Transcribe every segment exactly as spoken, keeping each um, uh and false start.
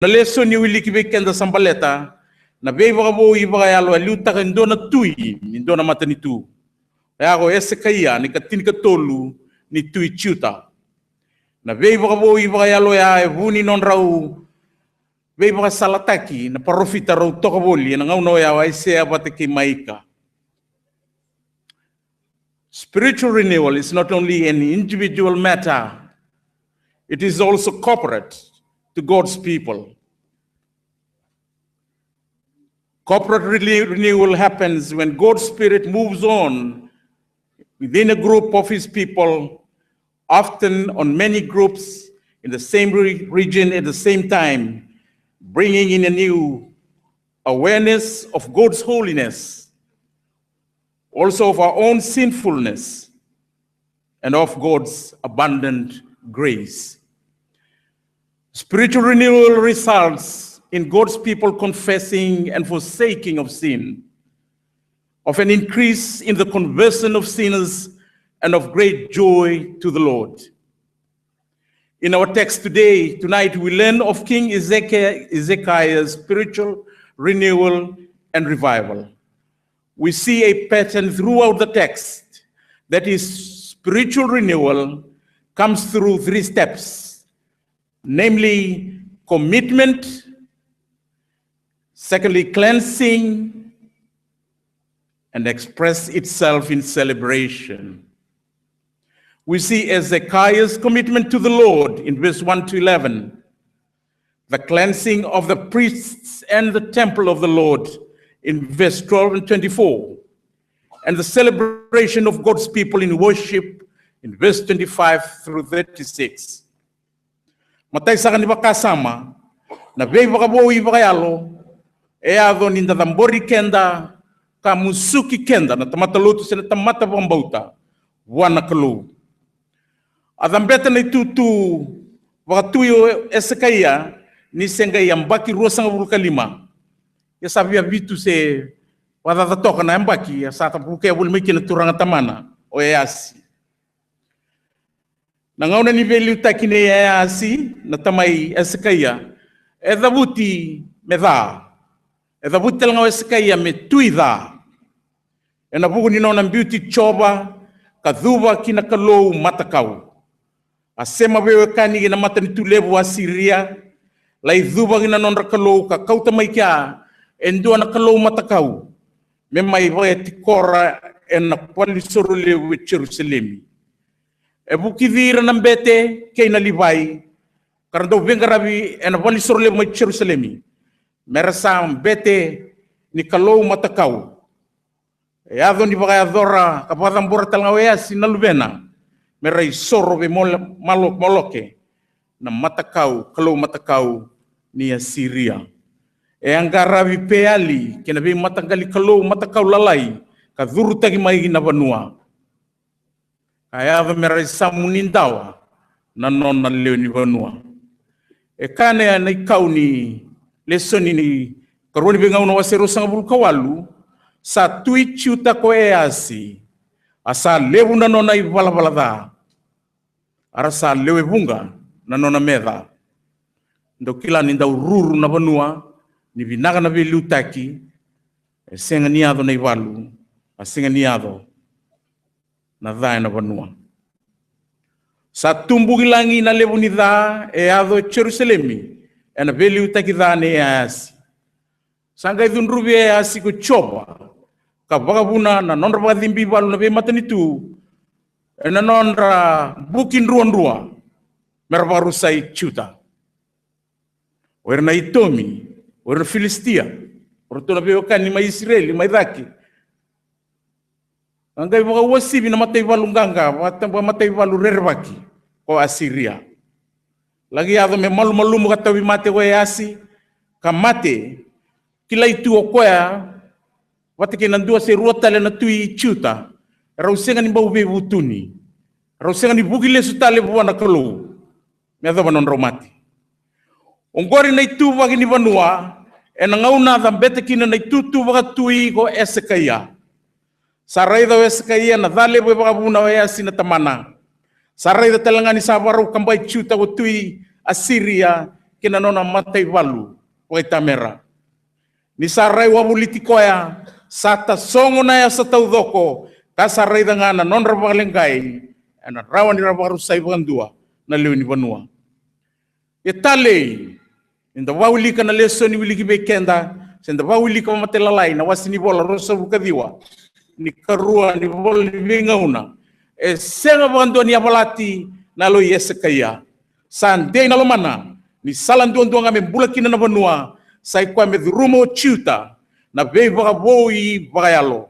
Na lesoni e wiliki vei keda sa baleta na veivakavoui vakayalo e liutaka e dua na tui ni dua na matanitu. Oya ko Esekaia, na ikatinikatolu ni tui Juta. Na veivakavoui vakayalo oya e vu ni nodrau veivakasalataki na parofita rau toka voli ena gauna oya o Aisea vata kei Maika. Spiritual renewal is not only an individual matter, it is also corporate to God's people. Corporate rene-, renewal happens when God's Spirit moves on within a group of His people, often on many groups in the same re-, region at the same time, bringing in a new awareness of God's holiness, also of our own sinfulness, and of God's abundant grace. Spiritual renewal results in God's people confessing and forsaking of sin, of an increase in the conversion of sinners, and of great joy to the Lord. In our text today, tonight, we learn of King Ezekiel, Ezekiel's spiritual renewal and revival. We see a pattern throughout the text, that is, spiritual renewal comes through three steps, namely commitment, secondly, cleansing, and express itself in celebration. We see Ezekiel's commitment to the Lord in verse one to eleven, the cleansing of the priests and the temple of the Lord in verse twelve and twenty-four, and the celebration of God's people in worship in verse twenty-five through thirty-six. Matai saka ni vakasama, na veivakavoui vakayalo e yaco ni da cabori keda ka musuki keda na tamata lotu se na tamata vakabauta vua na Kalou. A cabeta na itutu vakatui o Esekaia ni se qai yabaki ruasagavulu ka lima. Ia sa via vitu se vakacaca toka na yabaki, ia sa vukea voli mai kina turaga tamana o Easi. Na gauna ni veiliutaki nei Easi na tamai Esekaia, e cavuti me ca. E cavuti tale ga o Esekaia me tui ca. Ena vuku ni nona biuti Jiova ka cuva ki na kalou matakau. A sema veiwekani ki na matanitu levu Asiria, lai cuva ki na nodra kalou ka kauta mai kea e dua na kalou matakau me mai vakayatikora ena valenisoro levu e Jerusalemi. E vukici ira na bete kei na Livai ka ra dau veiqaravi ena valenisoro levu mai Jerusalemi me ra sa bete ni kalou matakau. E yaco ni vakayacora ka vakacabora tale ga o Easi na luvena me ra isoro vei Molo-, Malo-, Moloke na matakau, kalou matakau ni Asiria. E a qaravi Peali kei na veimataqali kalou matakau lalai ka curutaki mai na vanua. Ka yaco me ra isamunidawa na nona lewe ni vanua. E kaya na ikau ni lesoni ni Karua ni Veigauna wase ruasagavulu ka walu, sa tui Juta ko Easi, a sa levu na nona ivalavala ca, a ra sa lewe vuqa na nona meca. Dau kila ni dau ruru na vanua, ni vinaka na veiliutaki, e sega ni yaco na ivalu, a sega ni yaco na ca ena vanua. Sa tubu ki lagi na levu ni ca e yaco e Jerusalemi ena veiliutaki ca nei Easi. Sa qai cudruvi Easi ko Jiova ka vakavuna na nodra vakacibi ivalu na veimatanitu ena nodra buki druadrua me ra vakarusai Juta. O ira na Itomi, o ira na Filisitia, o ratou na veiwekani mai Isireli mai cake. A qai vakauasivi na mataivalu qaqa, vata-, mataivalu rerevaki ko Asiria. Laki yaco me malumalumu ka tauvimate ko Easi ka mate. Kilai tu o koya vata kei na dua se rua tale na tui Juta, rau sega ni bau veivutuni, rau sega ni vuki lesu tale vua na Kalou me yacova na nodrau mate. Oqori na ituvaki ni vanua ena gauna a cabeta kina na itutu vakatui ko Esekaia. Sa raica o Esekaia na ca levu e vakavuna o Easi na tamana. Sa raica tale ga ni sa vakarau kabai Juta ko tui Asiria kei na nona mataivalu vakaitamera. Ni sa rai wavoliti koya, sa tasogo na yasa taucoko, ka sa raica ga na nodra vakaleqai, ena rawa ni ra vakarusai vakadua na lewe ni vanua. E talei, ni da vawilika na lesoni wiliki vei keda, se da vawilika Vakamatailalai na wase ni vola ruasagavulu ka ciwa, ni karua ni vola ni Veigauna, e sega vakadua ni yavalati na yalo i Esekaia. Sa dei na lomana ni sala duadua ga me bula kina na vanua, sa i koya me curuma o Juta na veivakavoui vakayalo,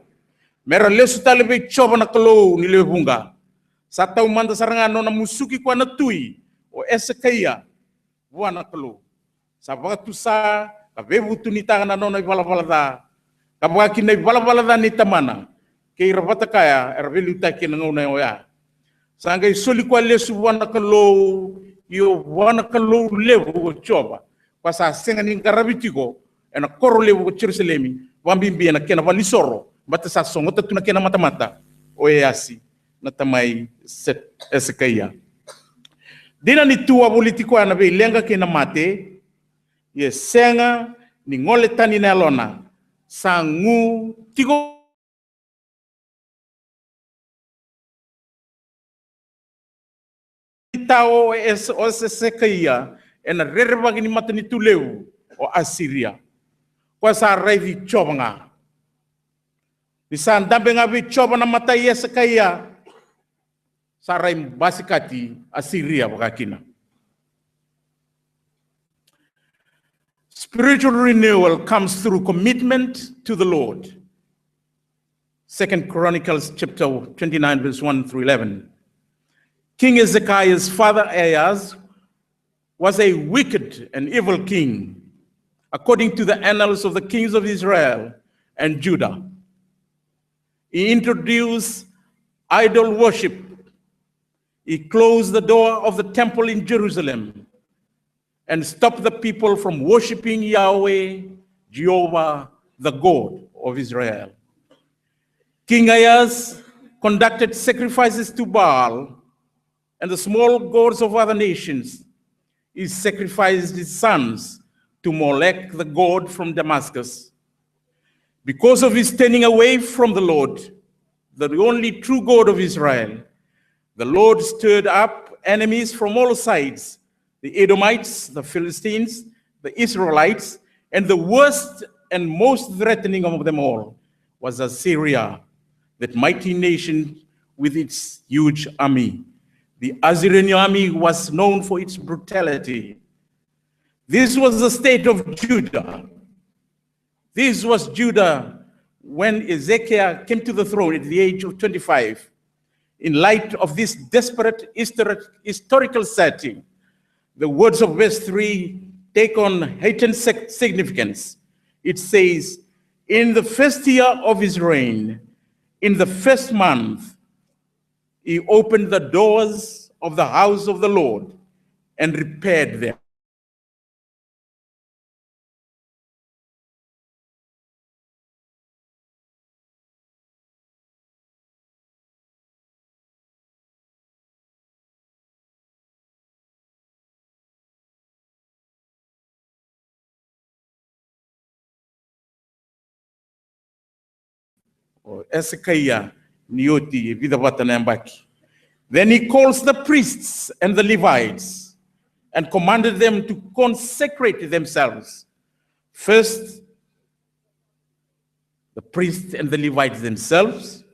me ra lesu tale vei Jiova na Kalou ni lewe vuqa. Sa taumada sara ga na nona musuki koya na tui o Esekaia vua na Kalou. Sa vakatusa ka veivutunitaka na nona ivalavala ca, ka vaka kina na ivalavala ca nei tamana kei ira vata kaya era veiliutaki ena gauna oya. Sa qai soli koya lesu vua na Kalou, io vua na Kalou levu o Jiova, koya sa sega ni qaravi tiko ena koro levu ko Jerusalemi, vakabibi ena kena valenisoro, baleta sa sogota tu na kena matamata o Easi na tamai Set-, Esekaia. Dina ni tu wavoliti koya na veileqa kei na mate, ia e sega ni gole tani na yalona, sa gu tiko. Tao o Es-, o Esekaia ena rerevaki ni matanitu levu o Asiria. Koya sa raici Jiova ga. Ni sa dabe ga vei Jiova na mata i Esekaia, sa rai basikati Asiria vakakina. Spiritual renewal comes through commitment to the Lord. Second Chronicles chapter twenty-nine, verse one through eleven. King Hezekiah's father Ahaz was a wicked and evil king, according to the annals of the kings of Israel and Judah. He introduced idol worship. He closed the door of the temple in Jerusalem and stopped the people from worshiping Yahweh, Jehovah, the God of Israel. King Ahaz conducted sacrifices to Baal and the small gods of other nations. He sacrificed his sons to Molech, the god from Damascus. Because of his turning away from the Lord, the only true God of Israel, the Lord stirred up enemies from all sides, the Edomites, the Philistines, the Israelites, and the worst and most threatening of them all was Assyria, that mighty nation with its huge army. The Assyrian army was known for its brutality. This was the state of Judah. This was Judah when Ezekiel came to the throne at the age of twenty-five. In light of this desperate histori-, historical setting, the words of verse three take on heightened sig-, significance. It says, "In the first year of his reign, in the first month, he opened the doors of the house of the Lord and repaired them." O Esekaia ni oti e vica vata na yabaki. Then he calls the priests and the Levites and commanded them to consecrate themselves. First, the priests and the Levites themselves.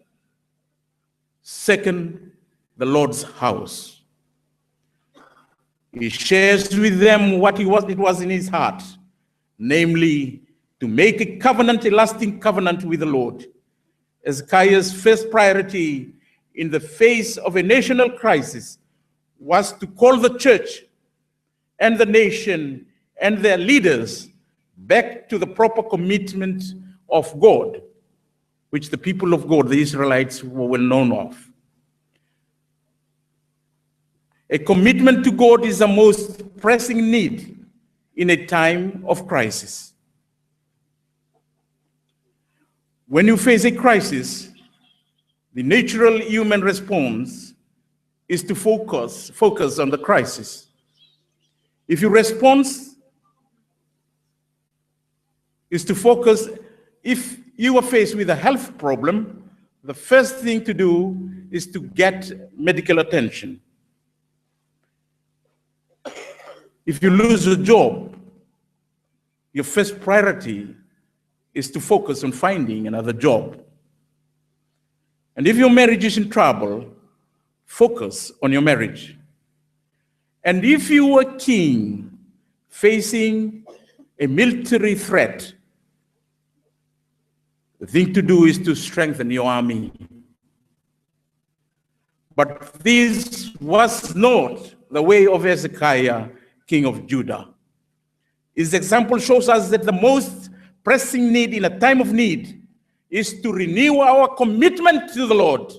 Second, the Lord's house. He shares with them what he was, it was in his heart, namely to make a covenant, a lasting covenant with the Lord. Hezekiah's first priority in the face of a national crisis was to call the church and the nation and their leaders back to the proper commitment of God, which the people of God, the Israelites, were well known of. A commitment to God is the most pressing need in a time of crisis. When you face a crisis, the natural human response is to focus, focus on the crisis. If you respond is to focus, if you are faced with a health problem, the first thing to do is to get medical attention. If you lose a job, your first priority is to focus on finding another job. And if your marriage is in trouble, focus on your marriage. And if you are king facing a military threat, the thing to do is to strengthen your army. But this was not the way of Hezekiah, king of Judah. His example shows us that the most pressing need in a time of need is to renew our commitment to the Lord.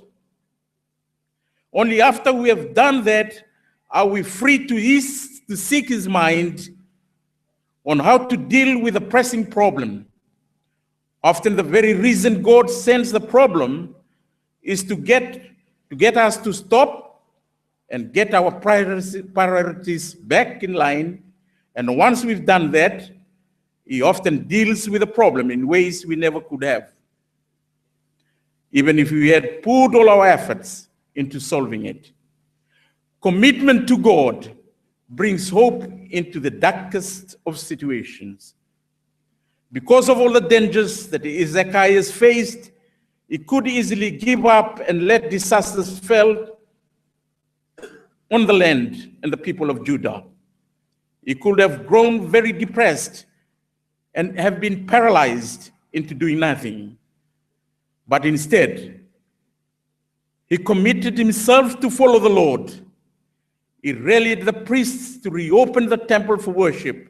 Only after we have done that are we free to, his, to seek his mind on how to deal with a pressing problem. Often the very reason God sends the problem is to get, to get us to stop and get our priorities, priorities back in line. And once we've done that, he often deals with the problem in ways we never could have, even if we had put all our efforts into solving it. Commitment to God brings hope into the darkest of situations. Because of all the dangers that Hezekiah faced, he could easily give up and let disasters fall on the land and the people of Judah. He could have grown very depressed and have been paralyzed into doing nothing. But instead, he committed himself to follow the Lord. He rallied the priests to reopen the temple for worship.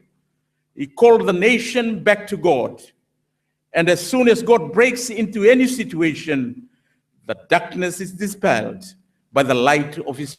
He called the nation back to God. And as soon as God breaks into any situation, the darkness is dispelled by the light of his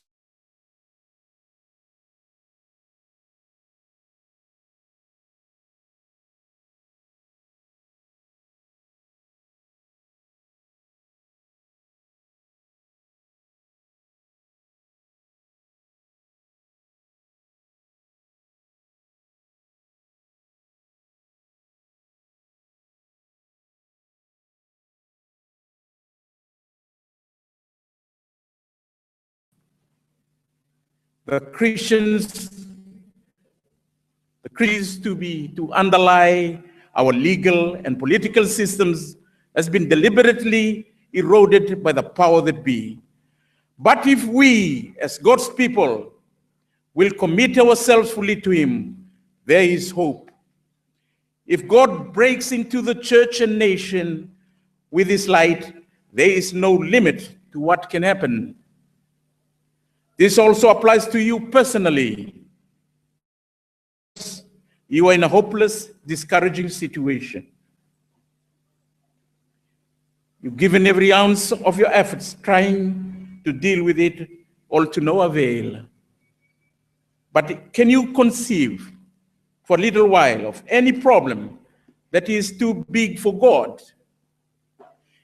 The Christians, the Christians to be, to underlie our legal and political systems has been deliberately eroded by the power that be. But if we, as God's people, will commit ourselves fully to him, there is hope. If God breaks into the church and nation with his light, there is no limit to what can happen. This also applies to you personally. You are in a hopeless, discouraging situation. You've given every ounce of your efforts trying to deal with it, all to no avail. But can you conceive for a little while of any problem that is too big for God?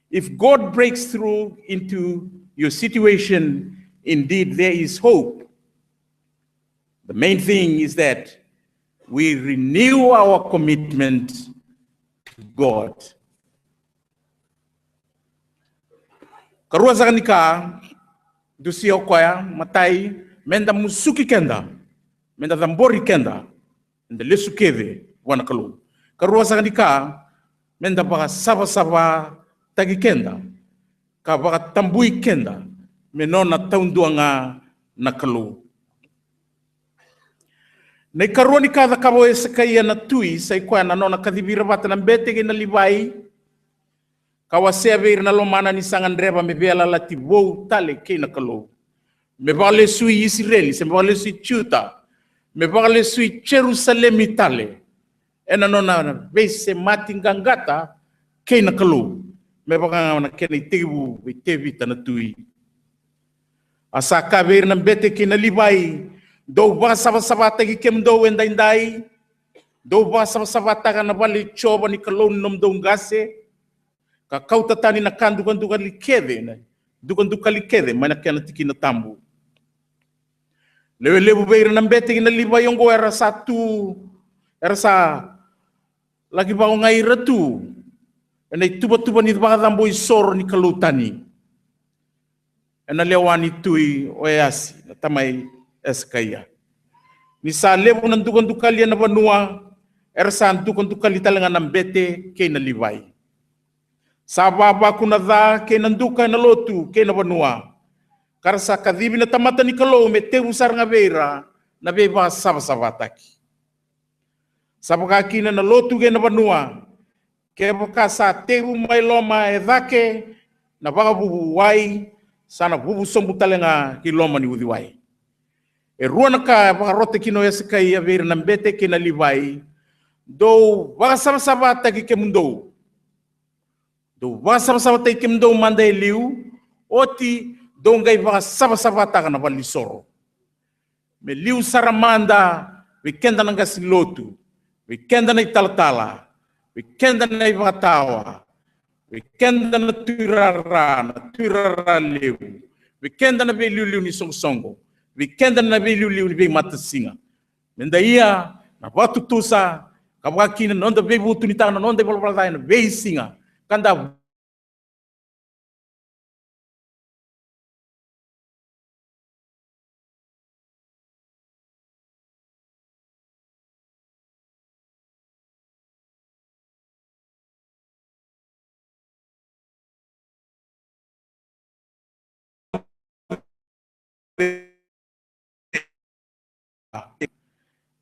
If God breaks through into your situation, indeed there is hope. The main thing is that we renew our commitment to God. Karua saka ni ka, dusia o koya, matai, meda musuki keda, meda cabori keda, meda lesu kece vua na Kalou. Karua saka ni ka, meda vakasavasavataki keda, ka vakatabui keda me nona taudua ga na Kalou. Na ikarua ni ka cakava o Esekaia na tui, sa i koya na nona kacivi ira vata na bete kei na Livai, ka wasea vei ira na lomana ni sa gadreva me veiyalayalati vou tale kei na Kalou, me vakalesui Isireli, se me vakalesui Juta, me vakalesui Jerusalemi tale, ena nona veisemati qaqata kei na Kalou, me vaka ga na kena itekivu vei Tevita na tui. A sa kaya vei ira na bete kei na Livai, dou vakasavasavataki kemudou edaidai, dou vakasavasavataka na vale i Jiova ni Kalou ni nomudou qase, ka kauta tani na ka dukaduka li kece, na dukaduka li kece mai na kena tikina tabu. Lewe levu vei ira na bete kei na Livai oqo era sa tu, era sa laki vakaogai ira tu ena ituvatuva ni vakacabo isoro ni kalou tani, ena lewa ni tui o Easi na tamai Esekaia. Ni sa levu na dukadukali ena vanua, era sa dukadukali tale ga na bete kei na Livai. Sa vavaku na ca kei na duka ena lotu kei na vanua, ka ra sa kacivi na tamata ni Kalou me tevu sara ga vei ira na veivakasavasavataki. Sa vaka kina na lotu kei na vanua, kevaka sa tevu mai loma e cake na vakavuvu wai, sa na vuvu sobu tale ga ki loma ni uciwai. E rua na ka e vakarota kina o Esekaia vei ira na bete kei na Livai: Dou vakasavasavataki kemudou. Dou vakasavasavataki kemudou mada e liu, oti dou qai vakasavasavataka na valenisoro. Me liu sara mada vei keda na qase ni lotu, vei keda na italatala, vei keda na ivakatawa, vei keda na tuirara, na tuirara levu, vei keda na veiliuliu ni soqosoqo, vei keda na veiliuliu ni veimatasiga. Me da ia na vakatutusa, ka vaka kina na noda veivutunitaka na noda ivalavala ca ena veisiga, ka da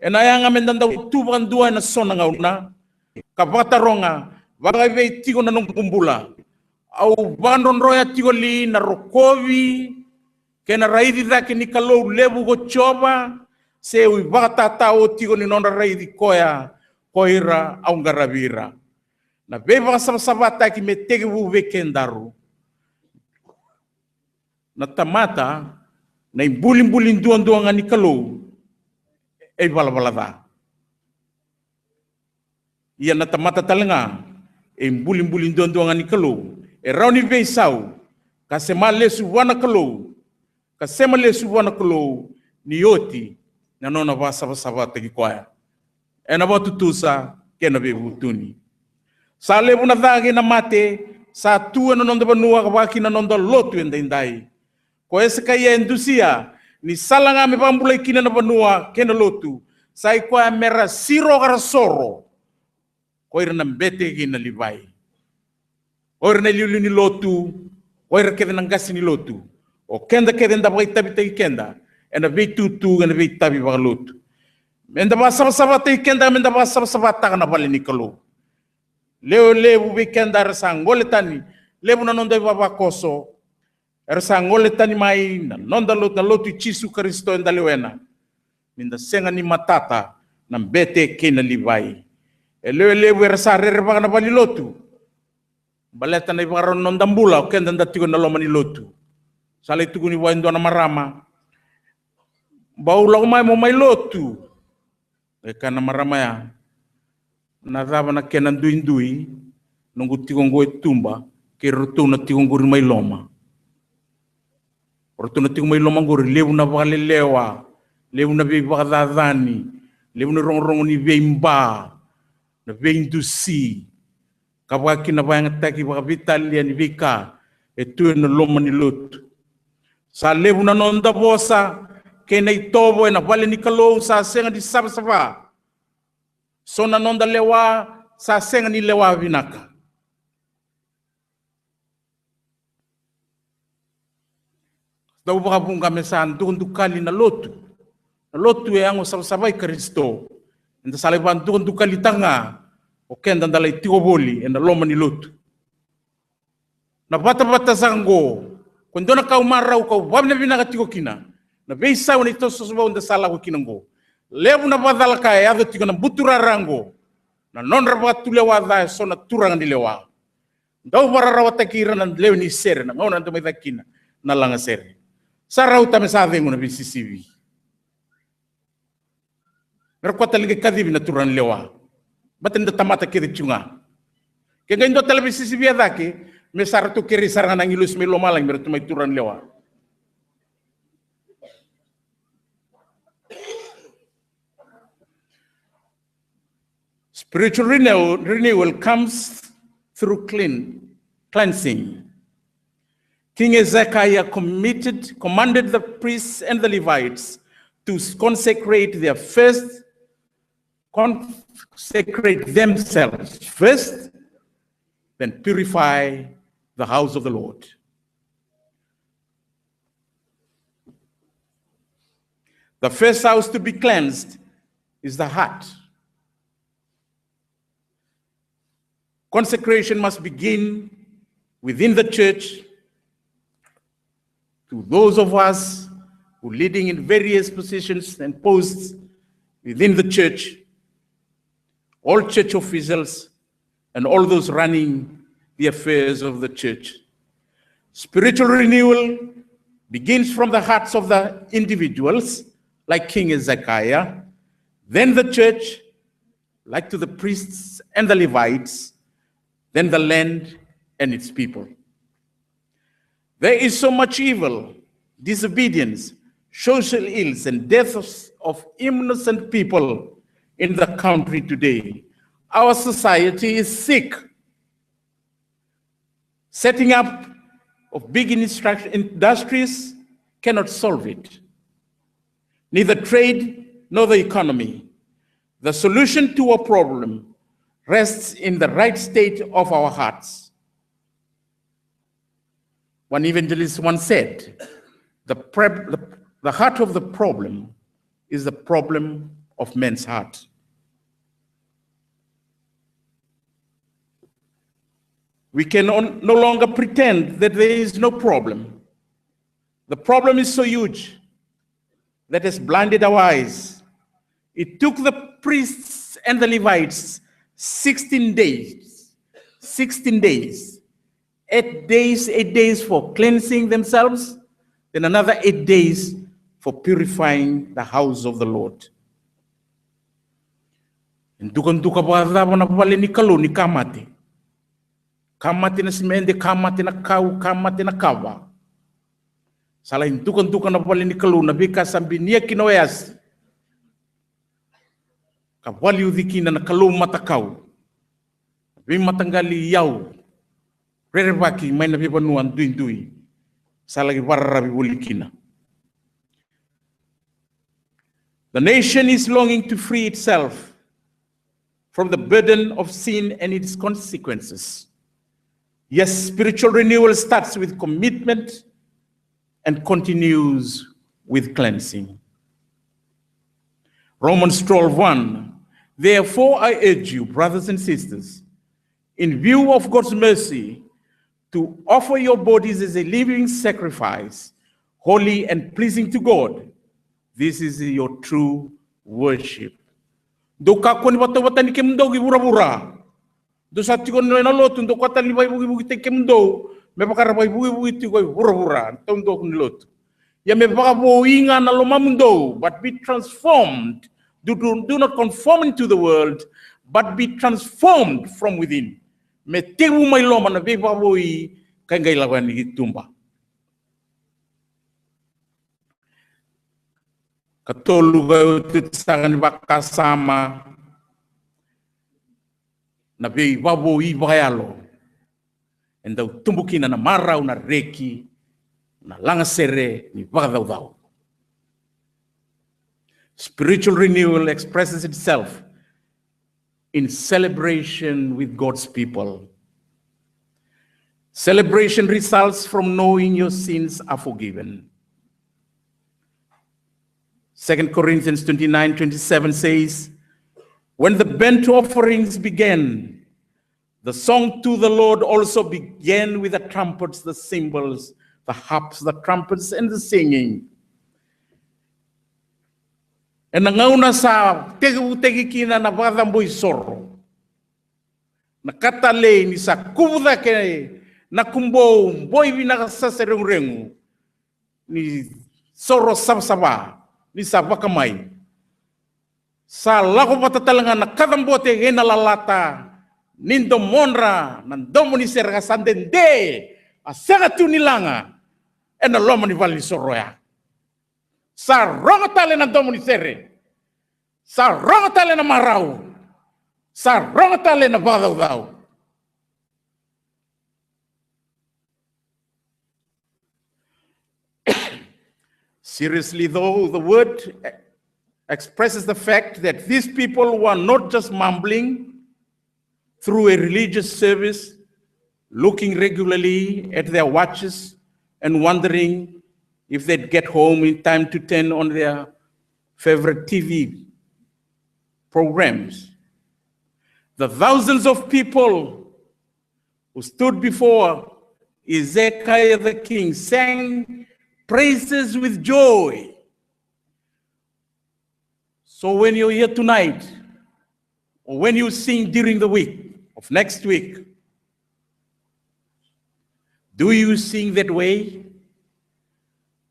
Ena yaga me da dau tu vakadua ena so na gauna, ka vakataroga, vakaevei tiko na noqu bula? Au vakadrodroya tiko li na rokovi kei na raici cake ni Kalou levu ko Jiova, se au ivakatatao tiko ni nodra raici koya ko ira au qaravi ira? Na veivakasavasavataki me tekivu vei kedaru. Na tamata, na ibulibuli duadua ga ni Kalou, e ivalavala ca. Ia na tamata tale ga, e ibulibuli duadua ga ni Kalou, e rawa ni veisau, ka sema lesu vua na Kalou, ka sema lesu vua na Kalou, ni oti na nona vakasavasavataki koya ena vakatutusa kei na veivutuni. Sa levu na ca kei na mate sa tu ena noda vanua, ka vaka kina na noda lotu edaidai. Ko Esekaia e dusia ni sala ga me vakabulai kina na vanua kei na lotu, sa i koya me ra siro ka ra soro ko ira na bete kei na Livai. O ira na iliuliu ni lotu, o ira kece na qase ni lotu, o keda kece da vakaitavitaki keda ena veitutu, ena veitavi vakalotu. Me da vakasavasavataki keda, me da vakasavasavataka na vale ni Kalou. Lewe levu vei keda era sa gole tani, levu na noda ivavakoso, era sa gole tani mai na noda lotu, na lotu i Jisu Karisito eda lewena. Ni da sega ni matata na bete kei na Livai. E lewe levu era sa rerevaka na valenilotu baleta na ivakarau ni noda bula, o keda da tiko ena loma ni lotu. Sa lai tukuni vua e dua na marama, "Bau lako mai mo mai lotu." E kaya na marama ya, "Na cava na kena duidui noqu tiko oqo e tuba kei ratou na tiko oqori mai loma?" Ratou na tiko mai loma oqori, levu na vakalelewa, levu na veivakacacani, levu na rogorogo ni veiba, na veidusi, ka vaka kina na vakayagataki vakaveitalia ni veika e tu ena loma ni lotu. Sa levu na noda vosa kei na itovo ena vale ni Kalou sa sega ni savasava. So na noda lewa sa sega ni lewa vinaka. Dau vakavuqa me sa dukadukali na lotu. Na lotu e yago savasava i Karisito. Eda sa lai vakadukadukalitaka ga o keda da lai tiko voli ena loma ni lotu. Na vatavata saka oqo, ko dua na ka au marau kau vavinavinaka tiko kina, na veisau ena itosotoso vou da sa lako kina oqo. Levu na vakacalaka e yaco tiko na buturara oqo, na nodra vakatulewa ca e so na turaga ni lewa. Dau vakararawataki ira na lewe ni sere na gauna da mai caka kina na lagasere. Sa rauta me sa cegu na veisisivi. Me ra kua tale qai kacivi na turaga ni lewa. Baleta ni da tamata kece tiko ga. Ke qai dua tale veisisivi e cake, me sa ratou kerei sara ga na agilosi mai lomalagi me ratou mai turaga ni lewa. Spiritual renew- renewal comes through clean, cleansing. King Hezekiah committed, commanded the priests and the Levites to consecrate their first, consecrate themselves first, then purify the house of the Lord. The first house to be cleansed is the heart. Consecration must begin within the church. To those of us who leading in various positions and posts within the church, all church officials, and all those running the affairs of the church. Spiritual renewal begins from the hearts of the individuals, like King Hezekiah, then the church, like to the priests and the Levites, then the land and its people. There is so much evil, disobedience, social ills, and deaths of innocent people in the country today. Our society is sick. Setting up of big instruct- industries cannot solve it. Neither trade nor the economy. The solution to our problem rests in the right state of our hearts. One evangelist once said, the, pre- the, the heart of the problem is the problem of man's heart. We can on- no longer pretend that there is no problem. The problem is so huge that has blinded our eyes. It took the priests and the Levites sixteen days, sixteen days, eight days, eight days for cleansing themselves, then another eight days for purifying the house of the Lord. E dukaduka vakacava na vale ni Kalou ni ka mate? Ka mate na simede, ka mate na kau, ka mate na kava. Sa lai dukaduka na vale ni Kalou, na veika sa binia kina o Yasi, ka valiuci kina na kalou matakau, veimataqali iyau rerevaki mai na veivanua duidui, sa laki vakararavi voli kina. The nation is longing to free itself from the burden of sin and its consequences. Yes, spiritual renewal starts with commitment and continues with cleansing. Romans twelve one, "Therefore I urge you, brothers and sisters, in view of God's mercy, to offer your bodies as a living sacrifice, holy and pleasing to God. This is your true worship." Dou kakua ni vakatauvatani kemudou ki vuravura. Dou sa tiko ena lotu, dou kakua tale ni vakaivukivukitaki kemudou me vaka ra vakaivukivuki tiko e vuravura na taudaku ni lotu. Ia me vakavoui ga na lomamudou, but be transformed. Do, do, do not conform into the world, but be transformed from within. Me tekivu mai loma na veivakavoui ka qai lako yani ki tuba. Ka tolu, ka oti saka ni vakasama na veivakavoui vakayalo e dau tubu kina na marau, na reki, na lagasere ni vakacaucau. Spiritual renewal expresses itself in celebration with God's people. Celebration results from knowing your sins are forgiven. Second Corinthians twenty-nine twenty-seven says, "When the burnt offerings began, the song to the Lord also began with the trumpets, the cymbals, the harps, the trumpets, and the singing." Ena gauna sa tekivutaki kina na vakacabo isoro, na ka talei ni sa kuvu cake na kubou boi vinaka sasa reguregu, ni soro savasava ni sa vakamai. Sa lako vata tale ga na kacabote kei na lalata ni domodra na domo ni sere, ka sa dede a sega tu ni laga ena loma ni vale ni soro ya. Sa rogo tale na domo ni sere. Sa rogo tale na marau. Sa rogo tale na vakacaucau. Seriously, though, the word expresses the fact that these people were not just mumbling through a religious service, looking regularly at their watches and wondering if they'd get home in time to turn on their favorite T V programs. The thousands of people who stood before Hezekiah the king sang praises with joy. So when you're here tonight, or when you sing during the week of next week, do you sing that way?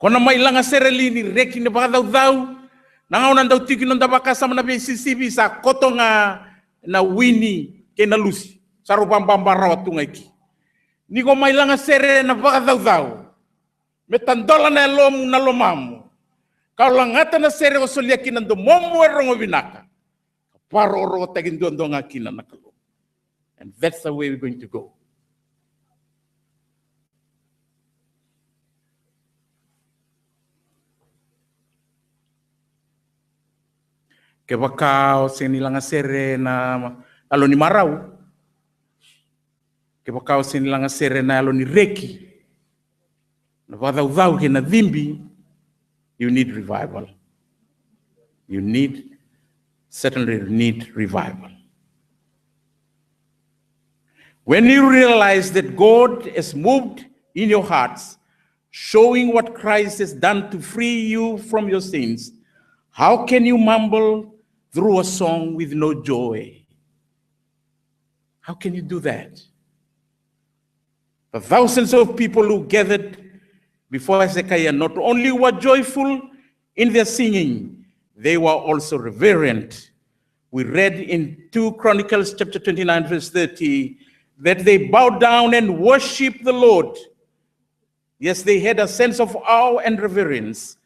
Ko na mai lagasere li ni reki ni vakacaucau? Na gauna dau tiko na noda vakasama na veisisivi sa koto ga na wini kei na lusi. Sa rau vababa rawa tu ga iki. Ni ko mai lagasere na vakacaucau, me tadola na yalomu na lomamu. Ka o lagata na sere o solia kina domomu e rogo vinaka. Ka vakarorotaki duadua ga kina na Kalou. And that's the way we're going to go. Kevaka o sega ni lagasere na yalo ni marau, kevaka o sega ni lagasere na yalo ni reki, na vakacaucau kei na cibi, you need revival. You need, certainly need revival. When you realize that God has moved in your hearts, showing what Christ has done to free you from your sins, how can you mumble through a song with no joy? How can you do that? The thousands of people who gathered before Hezekiah not only were joyful in their singing, they were also reverent. We read in two Chronicles chapter twenty-nine, verse thirty, that they bowed down and worshipped the Lord. Yes, they had a sense of awe and reverence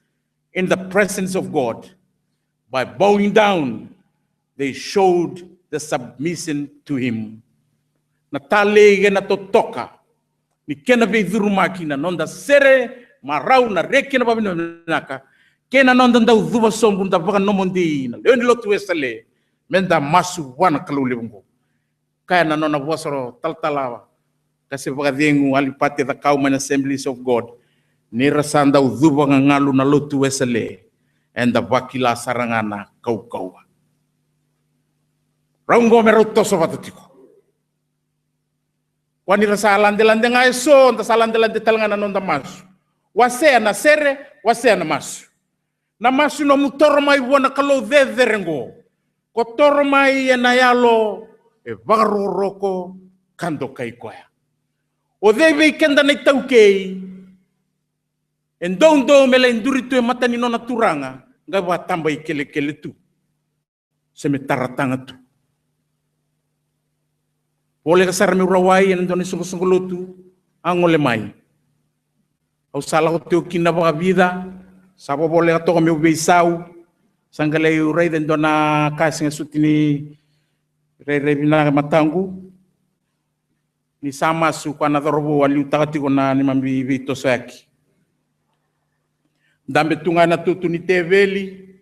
in the presence of God. By bowing down, they showed the submission to Him. Na talei kei na totoka ni kena veicurumaki na noda sere marau, na reki, na vakavinavinaka, kei na noda dau cuva sobu, da vakanomodi na lewe ni lotu Wesele, me da masu vua na Kalou levu oqo. Kaya na nona vosa ro talatala, ka se vakacegu, Alipate Cakau mai na Assemblies of God, ni ra sa dau cuva gagalu na lotu Wesele, eda vakila sara ga na kaukauwa. Rau oqo me rau toso vata tiko. Koya ni ra sa ladelade ga eso, da sa ladelade tale ga na noda masu. Wasea na sere, wasea na masu. Na masu nomu toro mai vua na Kalou cecere oqo, ko toro mai ena yalo e vakarokoroko ka dokai koya. O cei vei keda na itaukei e doudou me lai duri tu e mata ni nona turaga, qai vakatabai kelekele tu, se me tara taga tu? Voleka sara meu rawai ena dua na isoqosoqo lotu a gole mai. Au sa lako tiko kina vakavica, sa vovoleka toka meu veisau, sa qai lai raica e dua na ka e sega soti ni rairai vinaka e mataqu. Ni sa masu koya na cauravou a liutaka tiko na neimami veitosoyaki. Dabe tu ga ena tutu ni teveli,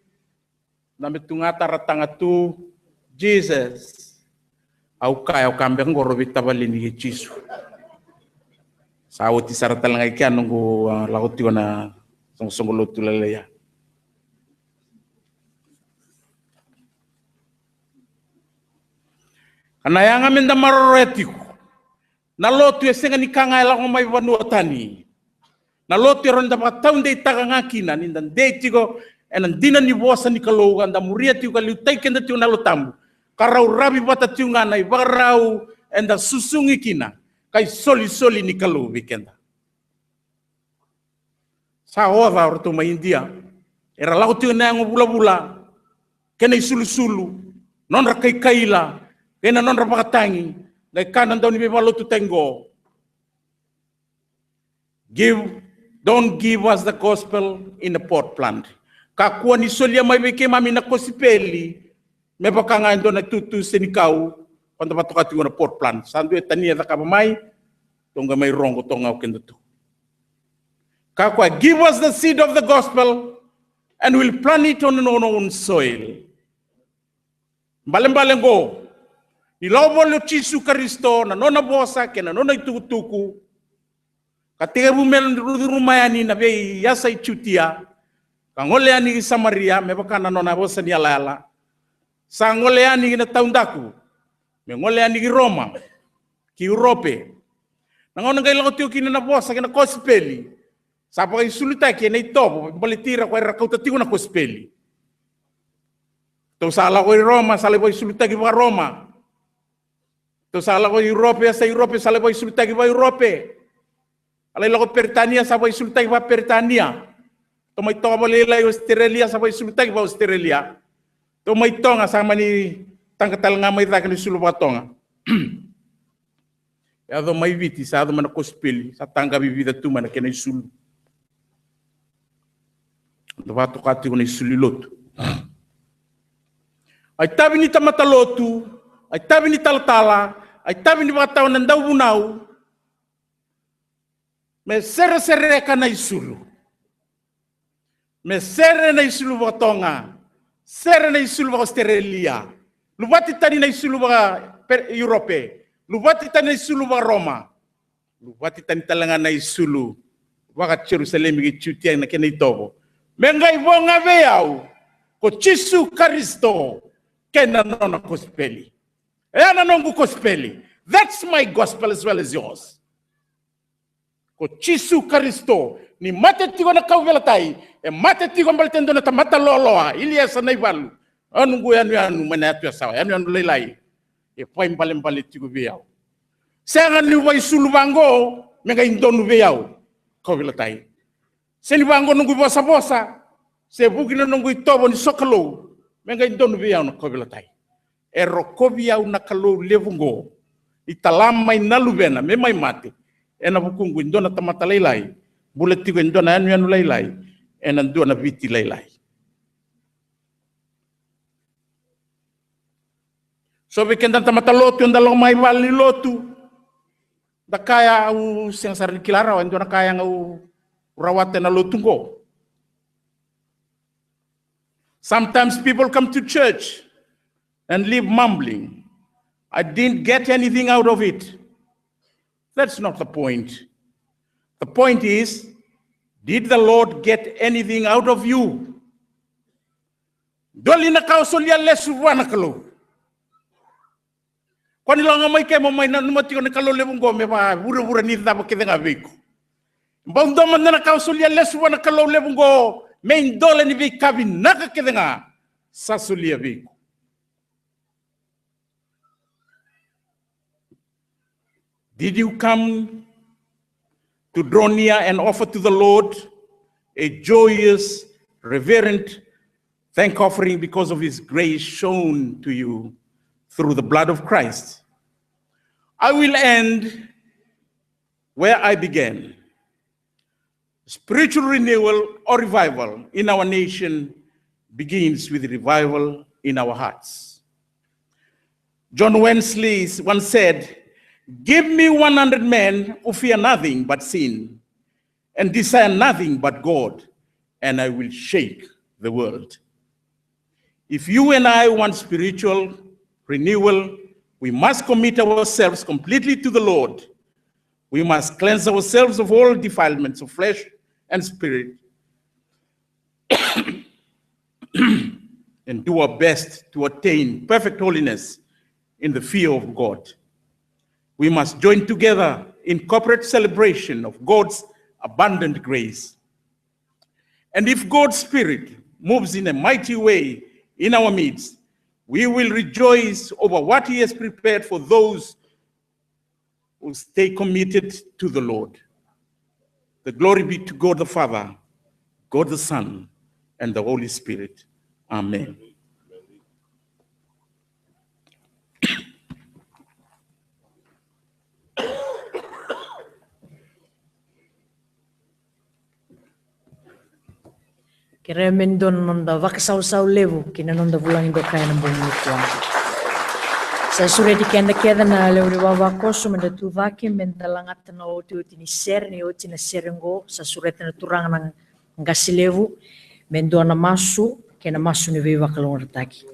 dabe tu ga, tara taga tu, Jesus. Au kaya, au kaya beka qo, rau veitavaleni kei Jisu. Sa oti sara tale ga i kea noqu, ah, lako tiko na soqosoqo lotu lailai ya. Ka na yaga me da maroroya tiko. Na lotu e sega ni ka ga e lako mai vanua tani. Na lotu e rawa ni da vakataudeitaka ga kina ni da dei tiko ena dina ni vosa ni Kalou, ka da muria tiko, ka liutaki keda tiko na Yalo Tabu, ka rau ravi vata tiko ga na ivakarau eda susugi kina, ka isolisoli ni Kalou vei keda. Sa oca o ratou mai Idia, era lako tiko ena yago vulavula, kei na isulusulu, nodra kaikaila, kei na nodra vakatagi, qai kaya na dauniveivakalotu tiko qo, give, don't give us the gospel in a pot plant. Kakua ni solia mai vei keimami na kosipeli Me vaka ga e dua na tutu senikau, o da vakatoka tiko na pot plant. Sa dua e tani e cakava mai, tou qai mai rogo toka ga o keda tu. Kaya o koya, give us the seed of the gospel and we'll plant it on our own soil. Balebale qo, ni lako voli o Jisu Karisito, na nona vosa kei na nona itukutuku, ka tekivu me curuma yani na veiyasa i Jutia, ka gole yani ki Samaria, me vaka na nona vosa ni yalayala. Sa gole yani ki na taudaku, me gole yani ki Roma, ki Urope. Na gauna qai lako tiko kina na vosa kei na kosipeli, sa vakaisulutaki ena itovo, baleti ira ko era kauta tiko na kosipeli. Tou sa lako i Roma, sa lai vakaisulutaki vakaRoma. Tou sa lako i Urope, sa Urope, sa lai vakaisulutaki vakaUrope. A lai lako Peritania, sa vakaisulutaki vakaPeritania. Tou mai toka vakalailai Australia, sa vakaisulutaki vakaAustralia. Tou mai Toga, sa mani taqa tale ga mai cake na isulu vakaToga. Yaco mai Viti, sa yaco mai na kosipeli, sa taqavi vica tu mai na kena isulu. Da vakatoka tiko na isulu i lotu. A itavi ni tamata lotu, a itavi ni talatala, a itavi ni vakatawa na dauvunau, me seresereka na isulu. Me sere na isulu vakaToga, sere na isulu vakaAustralia, luvati tani na isulu vakaEurope, luvati tani na isulu vakaRoma, luvati tani tale ga na isulu vakaJerusalemi kei Jutia na kena itovo. Me qai vo ga vei au ko Jisu Karisito kei na nona kosipeli. E ya na noqu kosipeli. That's my gospel as well as yours. Ko Jisu Karisito, ni mate tiko na kauveilatai, e mate tiko baleta e dua na tamata loaloa, Iliesa Naivalu. A noqu yanuyanu mai na yatu yasawa, yanuyanu lailai. E vakaibalebale tiko vei au. Sega niu vakaisulu vaqo me qai donu vei au kauveilatai. Se ni vaqo noqu ivosavosa, se vuki na noqu itovo ni sokalou, me qai donu vei au na kauveilatai. E rokovi au na Kalou levu oqo, ni tala mai na Luvena me mai mate ena vukuqu e dua na tamata lailai, bula tiko e dua na yanuyanu lailai, ena dua na Viti lailai. So vei keda na tamata lotu, eda lako mai vale ni lotu, da kaya, au sega sara ni kila rawa e dua na ka ya ga au rawata ena lotu oqo. Sometimes people come to church and leave mumbling, "I didn't get anything out of it." That's not the point. The point is, did the Lord get anything out of you? Dua li na ka o solia lesu vua na Kalou? Ko ni lako ga mai ke mo mai nanuma tiko na Kalou levu oqo me vakavuravura ni cava kece ga vei iko. Bau dua mada na ka o solia lesu vua na Kalou levu oqo me idola ni veika vinaka kece ga sa solia vei iko. Did you come to draw near and offer to the Lord a joyous, reverent thank offering because of his grace shown to you through the blood of Christ? I will end where I began. Spiritual renewal or revival in our nation begins with revival in our hearts. John Wesley once said, "Give me one hundred men who fear nothing but sin and desire nothing but God, and I will shake the world." If you and I want spiritual renewal, we must commit ourselves completely to the Lord. We must cleanse ourselves of all defilements of flesh and spirit and do our best to attain perfect holiness in the fear of God. We must join together in corporate celebration of God's abundant grace. And if God's Spirit moves in a mighty way in our midst, we will rejoice over what he has prepared for those who stay committed to the Lord. The glory be to God the Father, God the Son, and the Holy Spirit. Amen. Kerea me dua na noda vakasausau levu ki na noda vulagi dokai ena bogi nikua. Sa sureti keda kece na lewe ni vavakoso me da tucake me da lagata na otioti ni sere, ni oti na sere oqo. Sa sureta na turaga na qase levu me dua na masu kei na masu ni veivakalougatataki.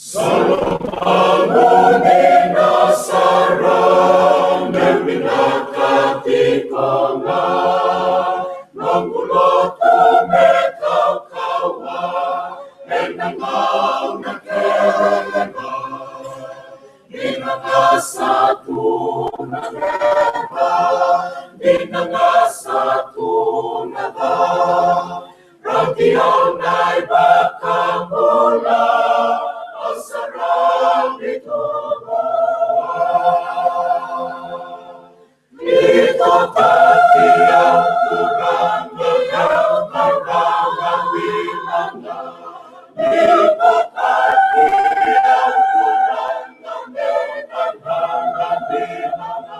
Sa lomaqu dina sara, meu vinaka tiko ga. Noqu lotu me kaukauwa ena gauna kece ga. Dina ga sa tu na leqa, dina ga sa tu na ca. Rauti au na iVakabula, au sa rauti tu vua. Ni totaki au Turaga, au na rauti tu vua. Ni totaki au Turaga, au na rauti tu vua.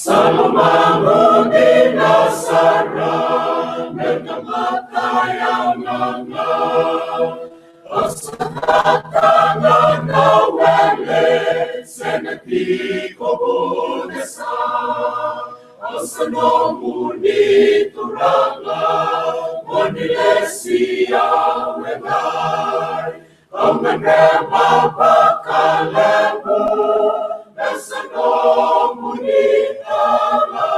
Sa lomaqu dina sara, meu tamata yaga ga. Au sa cata ga na wele se na tiko vucesa. Au sa nomuni Turaga, mo ni lesi au e qai. Au gadreva vakalevu me sa nomuni tale.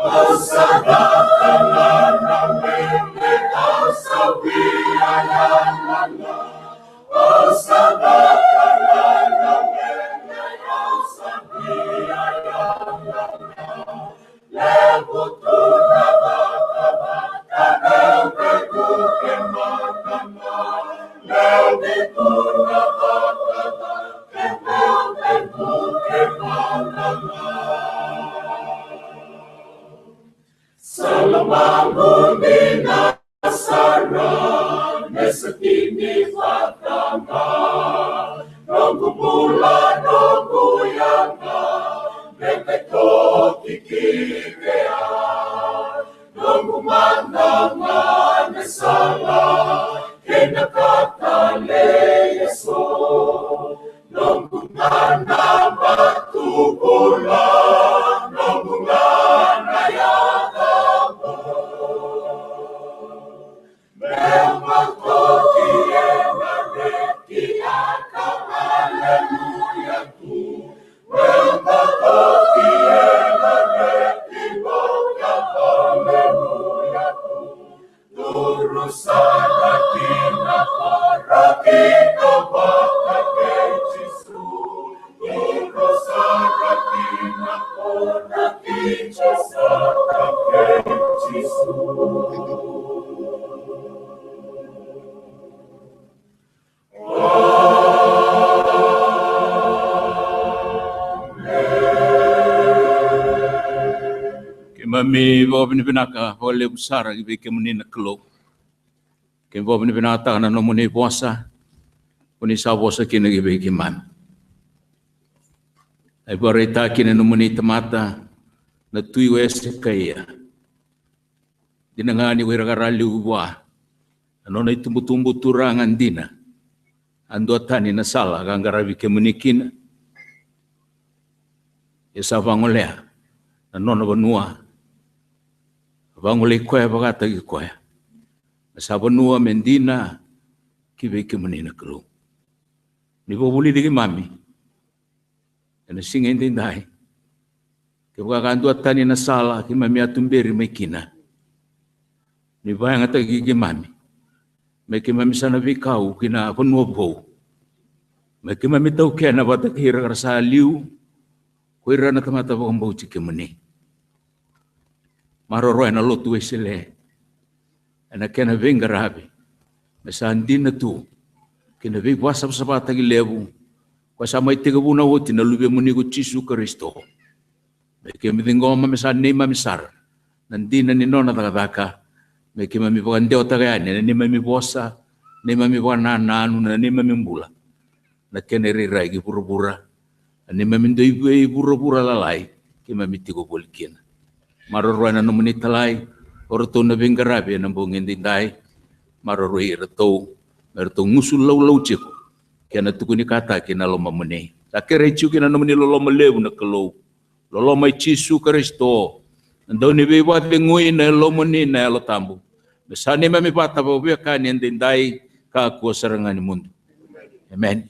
Au sa cata ga na wele, au sa via yaga ga. Au sa cata ga na wele, au sa via yaga ga. Levu tu na vakavaka, levu tu ke mata ga. Levu tu na vakavaka, levu tu ke mata ga. Sa lomaqu dina sara, me sa tini vata ga. Noqu bula, noqu yaga, me qai toki ki kea. Noqu mana ga me sala kei na ka talei eso. Noqu ga na matavuvale, noqu ga na yacamu. Meu qai toki ena reki, a ka aleluya tu. Meu qai toki ena reki, a ka aleluya tu. Duru sara ki na koro ki na vata kei Jisu. Duru sara ki na koro ki na vata kei Jisu. Keimami vakavinavinaka vakalevu sara ki vei kemuni na Kalou. Keimami vakavinavinakataka na nomuni vosa ko ni sa vosa kina ki vei keimami. A ivakaraitaki ni nomuni tamata na tui o Esekaia. Dina ga ni ko ira ka ra liu vua na nona itubutubu turaga dina, a dua tani na sala ka qaravi kemuni kina. Ia sa vagolea na nona vanua, vagolei koya vakataki koya. Na sa vanua me dina ki vei kemuni na Kalou. Ni vakavulici keimami ena siga edaidai. Kevaka ka dua tani na sala keimami a tuberi mai kina, ni vakayagataki keimami, me keimami sa na veikau ki na vanua vou. Me keimami taukena vata kei ira ka ra sa liu, ko ira na tamata vakabauti kemuni. Maroroya na lotu Wesele. ena kena veiqaravi, me sa dina tu ki na veivasavasavataki levu ko sa mai tekivuna oti na Luvemuni ko Jisu Karisito. Me keimami ciqoma me sa neimami sara na dina ni nona cakacaka, me keimami vakadewataka yani ena neimami vosa, neimami vakanananu, na neimami bula, na kena irairai ki vuravura, na neimami dui vei vuravura lalai keimami tiko voli kina. Maroroya na nomuni talai o ratou na veiqaravi ena bogi edaidai. Maroroi iratou me ratou gusu laulau tiko kei na tukunikataki na lomamuni. Sa kerei tiko kina na nomuni loloma levu na Kalou, loloma i Jisu Karisito, na Dauniveivakacegui, na Yalomuni na Yalo Tabu, me sa neimami vata vakaveiwekani edaidai, kakua sara ga ni mudu. Emeni.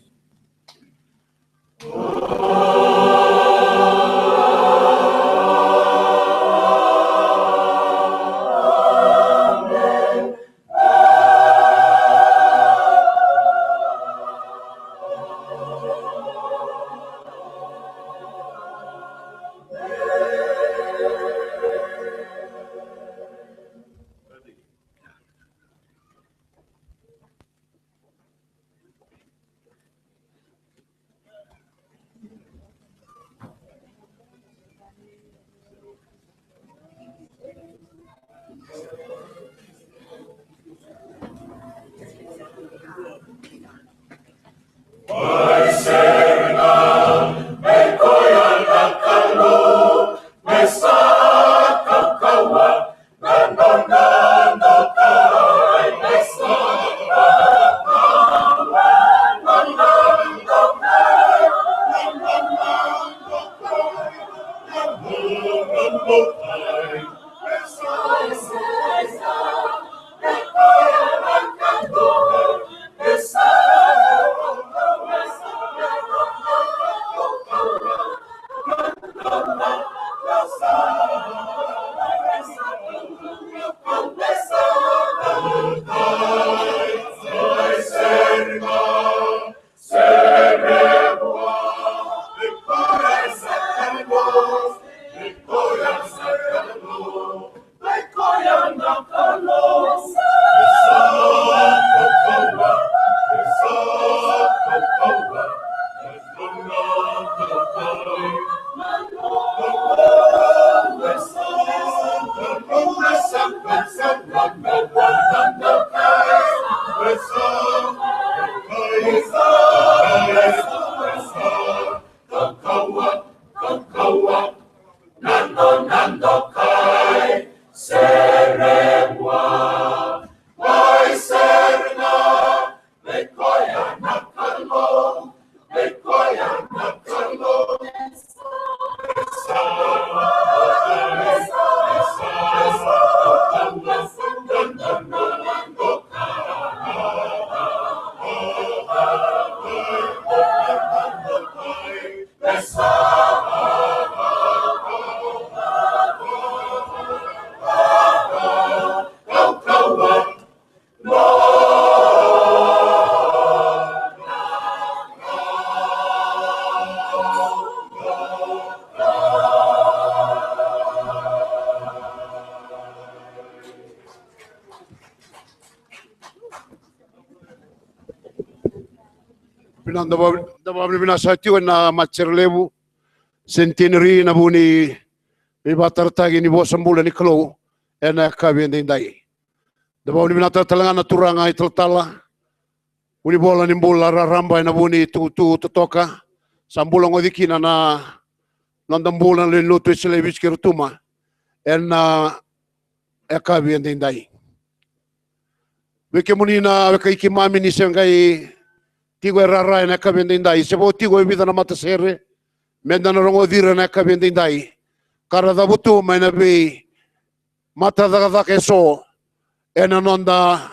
Vinaka, da vakavinavinaka saka tiko ena matasere levu Centenary na vu ni veivakatarataki ni vosa bula ni Kalou ena yakavi edaidai. Da vakavinavinaka tale ga na turaga italatala, vunivola ni bula raraba ena vu ni tukutuku totoka sa bula goci kina na noda bula na lewe ni lotu Wesele e Viti kei Rotuma ena yakavi edaidai. Vei kemuni na wekai keimami ni se qai tiko e rara ena yakavi edaidai, se vo tiko e vica na matasere meda na rogoci ira ena yakavi edaidai, ka ra cavutu mai na veimatacakacaka eso ena noda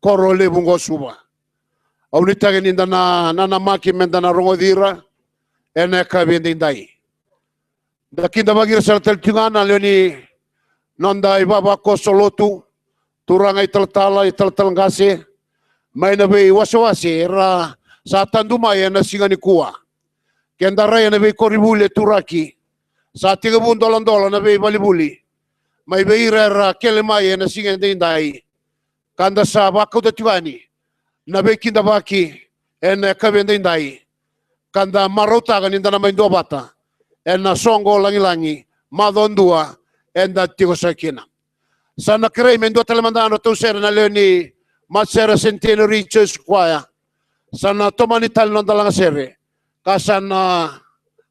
koro levu qo Suva. Au nuitaka ni da na nanamaki meda na rogoci ira ena yakavi edaidai. Da kidavaki ira sara tale tiko ga na lewe ni noda ivavakoso lotu, turaga italatala, italatala qase mai na veiwasewase era sa tadu mai ena siga nikua. Keda rai ena veikoronivuli e Turaki, sa tekivu doladola na veivalevuli mai vei ira era kele mai ena siga edaidai. ka da sa vakauta tiko yani na veikidavaki ena yakavi edaidai, ka da marautaka ni da na mai duavata ena soqo lagilagi macawa dua eda tiko saka kina. Sa na kerei me dua tale mada na noda tou sere na lewe ni matasere Centenary Church Choir. Sa na tomani tale na noda lagasere ka sa na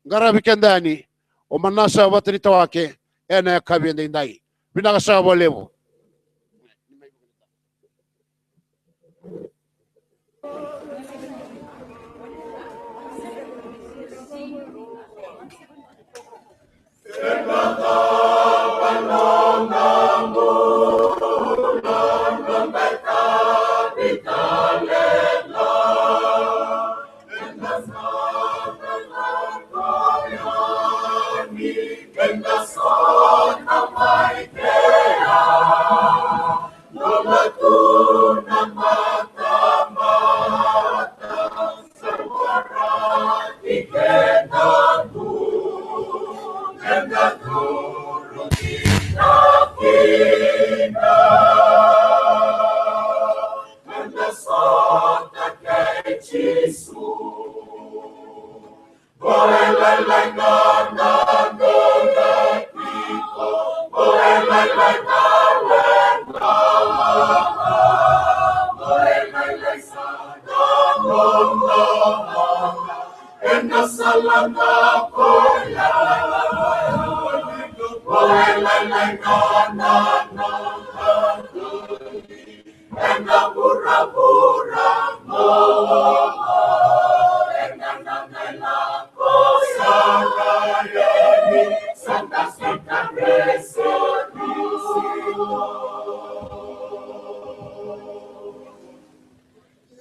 qaravi keda yani o Manasa Vatanitawake ena yakavi edaidai. Vinaka saka vakalevu.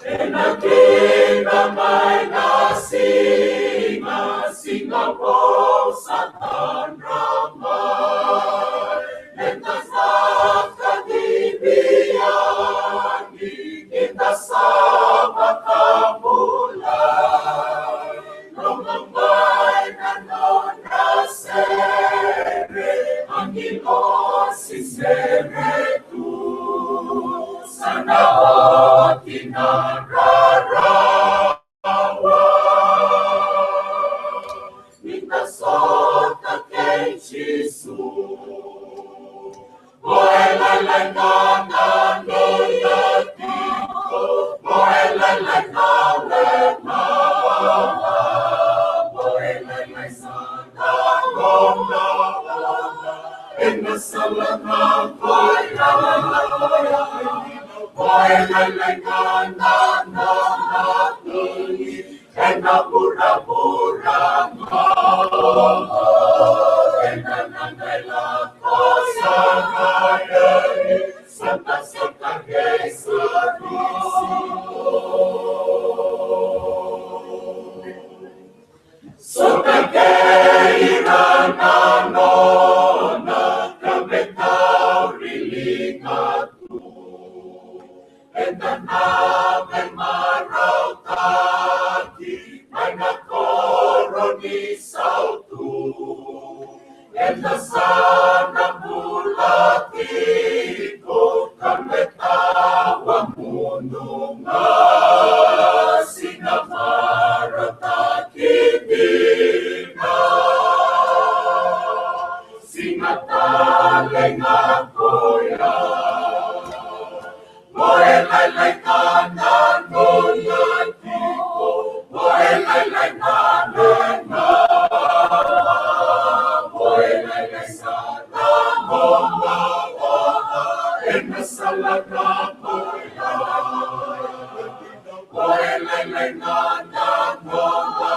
Ena kena mai na siga, siga vou sa tadra mai. Eda sa kacivi yani, eda sa vakabulai. Loma mai na nona sere, agilosi sere tu. Sa na oti na rarawa. Ni da sota kei Jisu. Oi lailai na nona tiko. Oi lailai na lena. Oi lailai sa na lona. Ena sala na koya. Oi lailai na nona. Ena vuravura ga. Ena nona ilako sa na yani. Santa, Santa, Yesu Kristo. Sota kei ira na nona ka me tauri liga tu. Eda na veimarautaki mai na koro ni sautu. Eda sa na bula tiko ka me tawa mudu ga. Sina marautaki dina. Sina tale ga koya. Oi lailai na nona tiko. Oi lailai na lena. Oi lailai sa na lona. Ena sala na koya. Oi lailai na nona.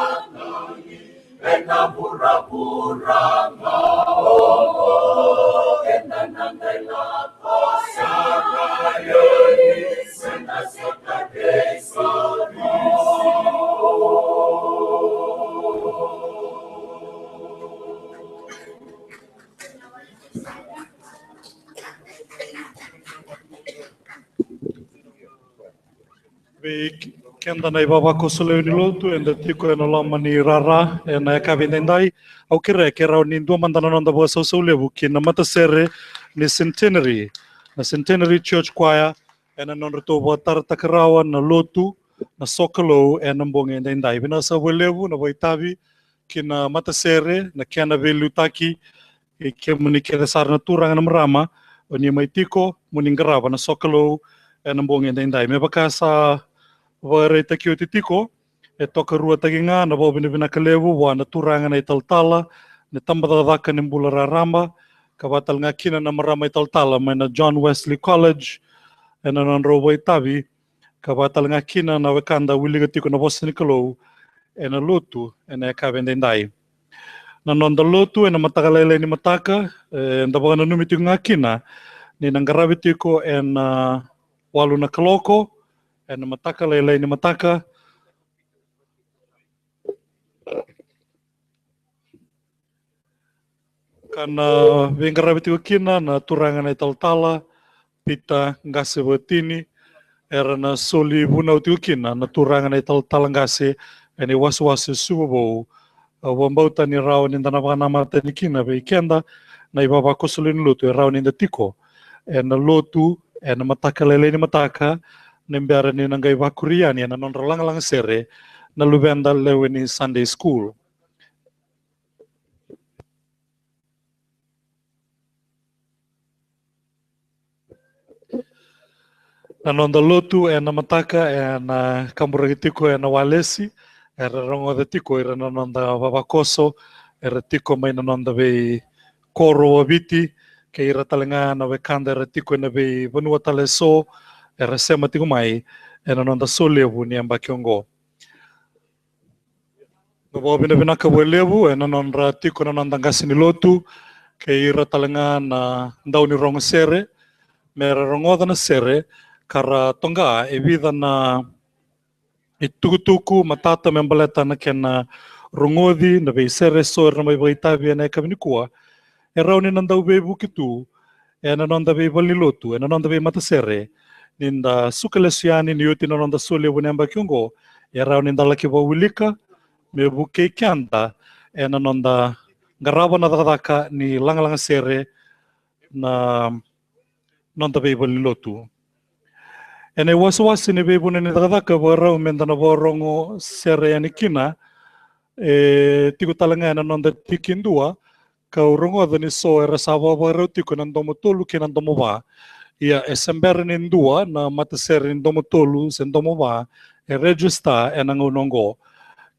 Ena vuravura ga. Ena nona ilako sa na yani. Santa, Santa, Yesu Kristo. Vei keda na ivavakoso lewe ni lotu, eda tiko ena loma ni rara ena yakavi edaidai. Au kerea ke rawa ni dua mada na noda vakasausau levu ki na matasere ni Centenary, na Centenary Church Choir. ena nodratou vakatarataka rawa na lotu na sokalou ena bogi edaidai. Vinaka saka vakalevu na vakaitavi ki na matasere, na kena veiliutaki, i kemuni kece sara na turaga na marama o ni mai tiko mo ni qarava na sokalou ena bogi edaidai. Me vaka sa vakaraitaki oti tiko, e tokaruataki ga na vakavinavinaka levu vua na turaga na italatala ni tabacakacaka ni bula raraba, ka vaka tale ga kina na marama italatala mai na John Wesley College, ena nodrau vakaitavi, ka vaka tale ga kina na wekada wilika tiko na vosa ni Kalou ena lotu ena yakavi edaidai. Na noda lotu ena mataka lailai ni mataka, e, da vakananumi tiko ga kina ni na qaravi tiko ena walu na kaloko ena mataka lailai ni mataka, ka na veiqaravi tiko kina na turaga na italatala Peter Qase Vakatini. Era na soli vunau tiko kina na turaga na italatala qase ena iwasewase Suva Vou. Au vakabauta ni rawa ni da na vakanamata yani kina vei keda na ivavakoso lewe ni lotu e rawa ni da tiko ena lotu ena mataka lailai ni mataka, ni bera ni na qai vakuri yani ena nodra lagalaga sere na luveda lewe ni Sunday school. Na noda lotu ena mataka ena kaburaki tiko ena walesi, era rogoca tiko ira na noda vavakoso era tiko mai na noda veikoro vakaviti, kei ira tale ga na wekada era tiko ena veivanua tale eso era sema tiko mai ena noda solevu ni yabaki oqo. Na vakavinavinaka vakalevu ena nodra tiko na noda qase ni lotu kei ira tale ga na daunirogo sere, me ra rogoca na sere ka ra toqa e vica na itukutuku matata me baleta na kena rogoci na veisere eso era na mai vakaitavi ena yakavi nikua. E rawa ni na dau veivuke tu ena noda veivalenilotu, ena noda veimatasere, ni da suka lesu yani ni oti na noda solevu na yabaki oqo. E rawa ni da laki vakawilika me vukei keda ena noda qarava na cakacaka ni lagalaga sere na noda veivalenilotu. Ena iwasewase ni veivanua ni cakacaka e vakarau me da na vakarogo sere yani kina, e tiko tale ga ena noda tiki dua, kau rogoca ni so era sa vakavakarau tiko ena domo tolu kei na domo va. Ia, e se bera ni dua na matasere ni domo tolu se domo va e register ena gauna oqo.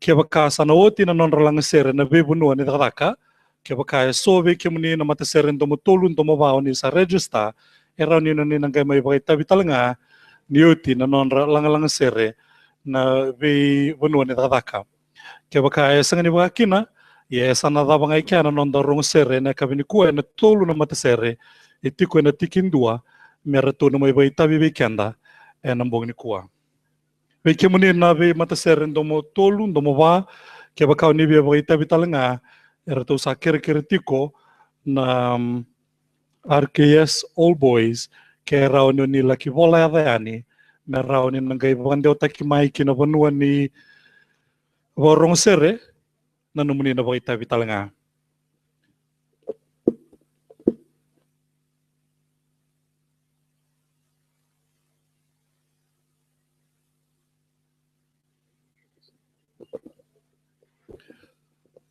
Kevaka sa na oti na nodra lagasere na veivanua ni cakacaka, kevaka e so vei kemuni na matasere ni domo tolu, domo va o ni sa register, e rawa ni na, ni na qai mai vakaitavi tale ga ni oti na nodra lagalaga sere na veivanua ni cakacaka. Kevaka e sega ni vaka kina, ia e sa na cava ga i kea na noda rogo sere ena yakavi nikua ena tolu na matasere e tiko ena tiki dua me ratou na mai vakaitavi vei keda ena bogi nikua. Vei kemuni na veimatasere domo tolu, domo va, kevaka o ni via vakaitavi tale ga, e ratou sa kerekere tiko na, mm, R K S All Boys, ke rawa ni o ni laki vola yaca yani me rawa ni na qai vakadewataki mai ki na vanua ni vakarogo sere na nomuni na vakaitavi tale ga.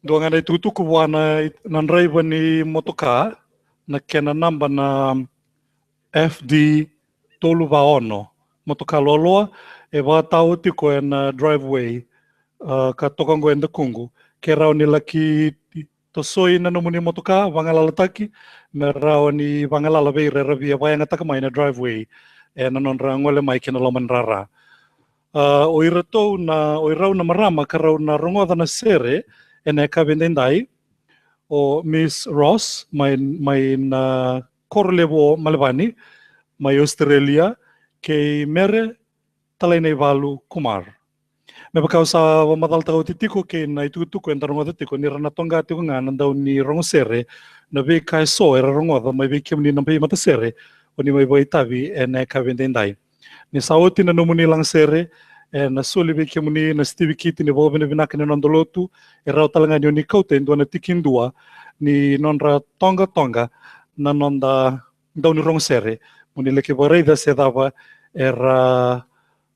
Dua ga na itukutuku vua na, na draiva ni motoka, na kena naba na F D tolu va ono. Motoka loaloa, e vakatao tiko ena driveway, a, ka toka oqo e dakuqu. Ke rawa ni laki tosoi na nomuni motoka, vagalalataki, me rawa ni vagalala vei ira era via vakayagataka mai na driveway ena nodra gole mai ki na loma ni rara. A, o iratou na, o irau na marama ka rau na rogoca na sere ena yakavi edaidai, o Miss Ross mai, mai na koro levu o Melevani, mai Australia, kei Mere Talainaivalu Kumar. Me vaka au sa vakamacalataka oti tiko kei na itukutuku eda rogoca tiko, ni ra na toqa tiko ga na daunirogo sere na veika eso era rogoca mai vei kemuni na veimatasere o ni mai vakaitavi ena yakavi edaidai. Ni sa oti na nomuni lagasere, e na soli vei kemuni na sitivikiti ni vakavinavinaka ni noda lotu. E rawa tale ga ni o ni kauta e dua na tiki dua ni nodra toqatoqa na noda daunirogo sere, mo ni laki vakaraica se cava era,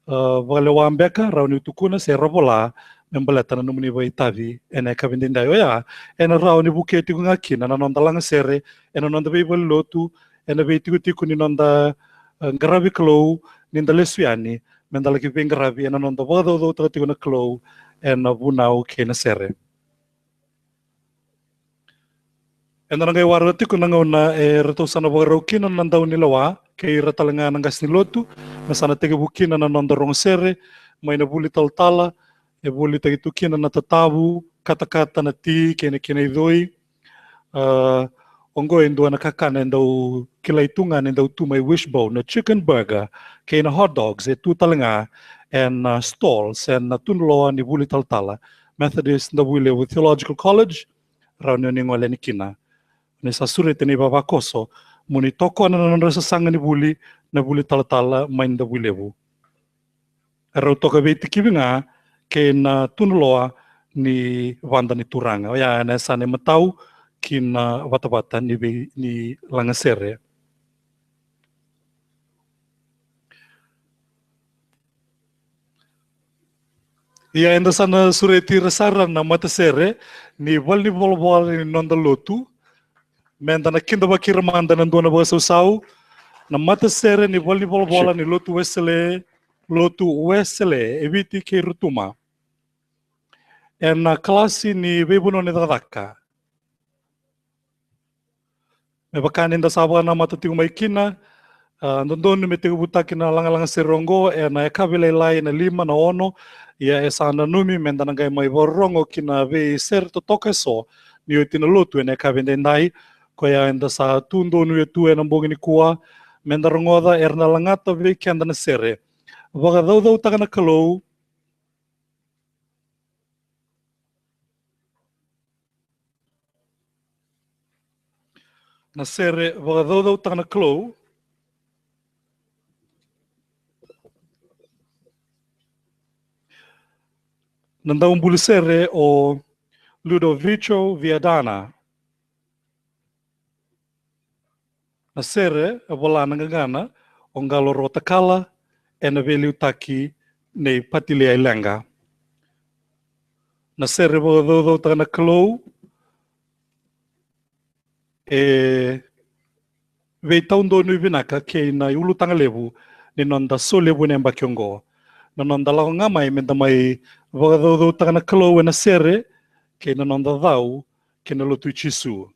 a, vakalewa beka, rawa niu tukuna, se ra vola me baleta na nomuni vakaitavi ena yakavi edaidai. Oya ena rawa ni vukei tiko ga kina na noda lagasere ena noda veivalenilotu, ena veitikotiko ni noda, a, qaravi Kalou, ni da lesu yani me da laki veiqaravi ena noda vakacaucautaka tiko na Kalou ena vunau kei na sere. Eda na qai waraka tiko na gauna eratou sa na vakarau kina na dau ni lewa kei ira tale ga na qase ni lotu, me sa na tekivu kina na noda rogo sere mai na vuli talatala. E volitaki tu kina na tatavu, katakata, na ti kei na kena icoi. A, oqo e dua na kakana e dau kilai tu ga ni dau tu mai Wishbone, na chicken burger kei na hot dogs e tu tale ga ena, a, stall se na tunuloa ni vuli talatala Methodist Davuilevu Theological College. Rawa ni o ni gole yani kina, ni sa sureti na ivavakoso mo ni tokona na nodra sasaga ni vuli na vuli talatala mai Davuilevu. Rau toka veitikivi ga kei na tunuloa ni vada ni turaga. Oya ena yasana imatau ki na vatavata ni vei, ni lagasere. Ia eda sa na sureti ira sara na matasere ni valenivolavola ni noda lotu. Meda na kidavaki ira mada na dua na vakasausau. Na matasere ni valenivolavola ni Lotu Wesele, Lotu Wesele e Viti kei Rotuma, ena kalasi ni veivanua ni cakacaka. Me vaka ni da sa vakanamata tiko mai kina, a, dodonu me tekivutaki na lagalaga sere oqo ena yakavi lailai, na lima, na ono. Ia e sa nanumi meda na qai mai vakarorogo ki na veisere totoka eso ni oti na lotu ena yakavi edaidai, koya eda sa tu donuya tu ena bogi nikua meda rogoca era na lagata vei keda na sere Vakacaucautaka na Kalou. Na sere Vakacaucautaka na Kalou. Na daubuli sere o Ludovico Viadana. Na sere e vola na gagana o Qalo Rotakala, ena veiliutaki nei Patilia Ileqa. Na sere Vakacaucautaka na Kalou e veitaudonu vinaka kei na iulutaga levu ni noda soli vua na yabaki oqo. Na noda lako ga mai meda mai vakacaucautaka na Kalou ena sere kei na noda cau kei na lotu i Jisu.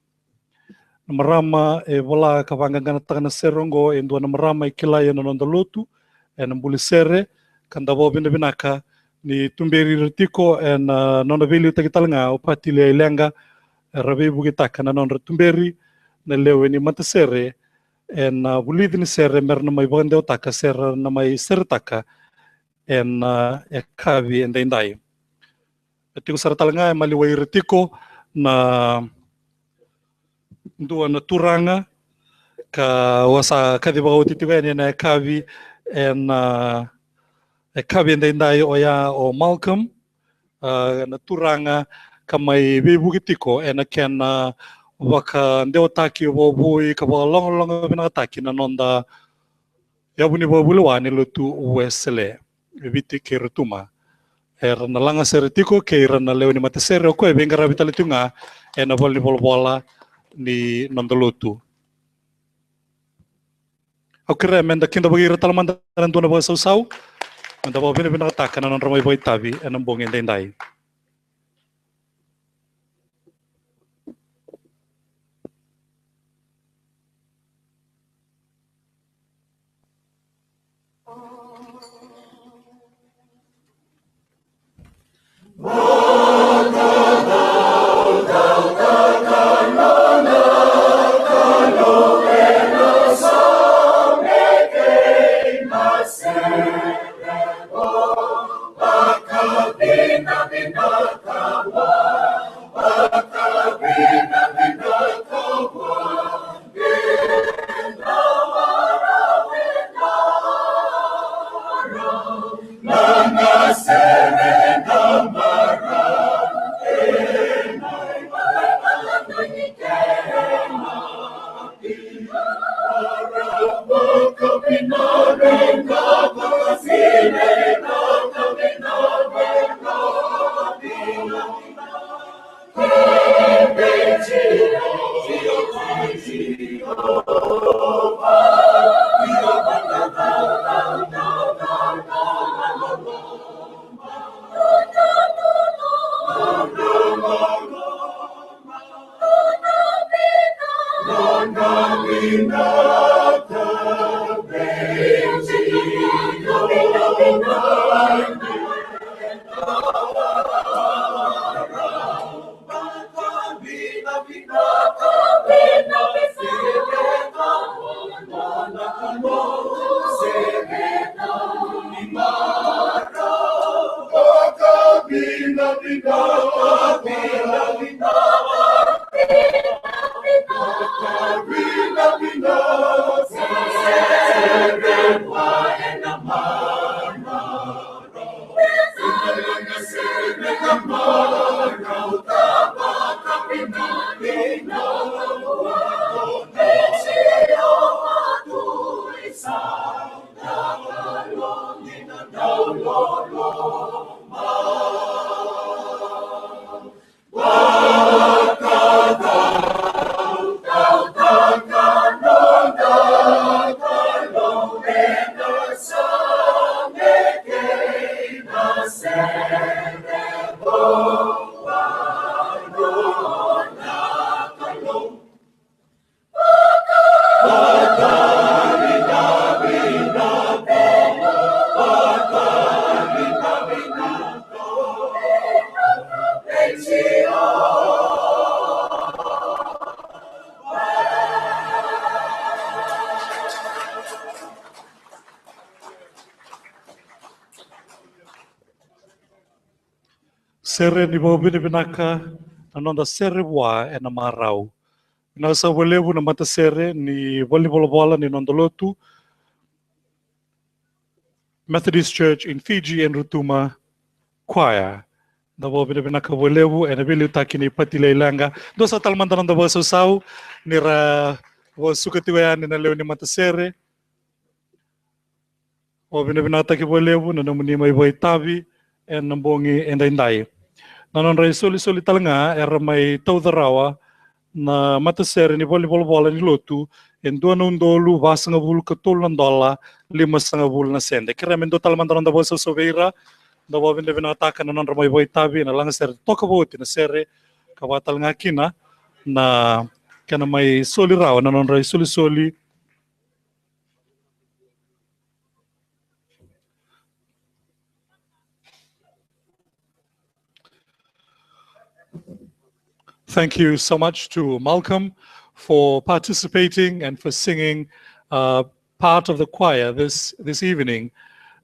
Na marama e vola ka vaqaqanataka na sere oqo e dua na marama e kilai ena noda lotu ena buli sere, ka da vakavinavinaka ni tuberi ira tiko ena, a, nona veiliutaki tale ga o Patilia Ileqa. Era veivukitaka na nodra tuberi na lewe ni matasere ena, a, vulici ni sere mera na mai vakadewataka se ra na mai seretaka ena, a, yakavi edaidai. E tiko sara tale ga e maliwai ira tiko na dua na turaga ka au sa kacivaka oti tiko yani ena yakavi, ena, a, yakavi edaidai, oya o Malcolm, a, na turaga ka mai veivuke tiko ena kena vakadewataki, vakavoui ka vakalogaloga vinakataki na noda yavu ni vakavulewa ni Lotu Wesele e Viti kei Rotuma. Era na lagasere tiko kei ira na lewe ni matasere, o koya e veiqaravi tale tiko ga ena valenivolavola ni noda lotu. Au kerea meda kidavaki ira tale mada na dua na vakasausau, meda vakavinavinakataka na nodra mai vakaitavi ena bogi edaidai. Sere ni vakavinavinaka, na noda sere vua ena marau. Vinaka saka vakalevu na matasere ni valenivolavola ni noda lotu, Methodist Church in Fiji and Rotuma Choir. Da vakavinavinaka vakalevu ena veiliutaki ni Pati Lailaga. Dua saka tale mada na noda vakasausau ni ra vakasuka tiko yani na lewe ni matasere. Vakavinavinakataki vakalevu na nomuni mai vakaitavi ena bogi edaidai. Na nodra isolisoli tale ga era mai tauca rawa na matasere ni valenivolavola ni lotu e dua na udolu vasagavulu ka tolu na dola limasagavulu na sede. Kerea me dua tale mada na noda vakasausau vei ira, da vakavinavinakataka na nodra mai vakaitavi ena lagasere totoka vakaoti na sere, ka vaka tale ga kina na kena mai soli rawa na nodra isolisoli. Thank you so much to Malcolm for participating and for singing, uh, part of the choir this, this evening.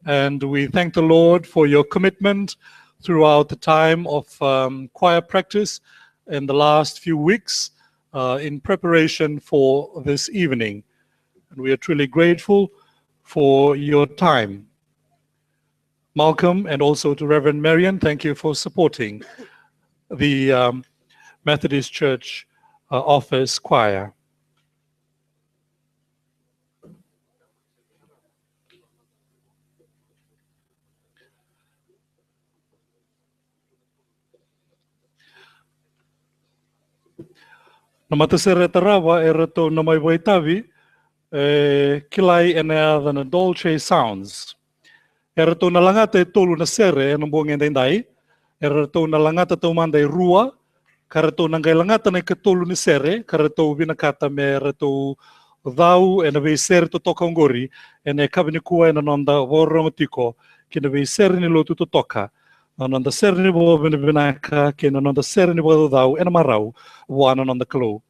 And we thank the Lord for your commitment throughout the time of, um, choir practice in the last few weeks, uh, in preparation for this evening. And we are truly grateful for your time. Malcolm, and also to Reverend Marion, thank you for supporting the, um, Methodist Church, uh, office choir. Na matasere e tarava e ratou na mai vakaitavi, e kilai ena yaca na Dolce Sounds. E ratou na lagata e tolu na sere ena bogi edaidai. E ratou na lagata taumada e rua, ka ratou na qai lagata na ikatolu ni sere, ka ratou vinakata me ratou cau ena veisere totoka oqori ena yakavi nikua ena noda vakarorogo tiko ki na veisere ni lotu totoka, na noda sere ni vakavinavinaka kei na noda sere ni vakacaucau ena marau vua na noda Kalou.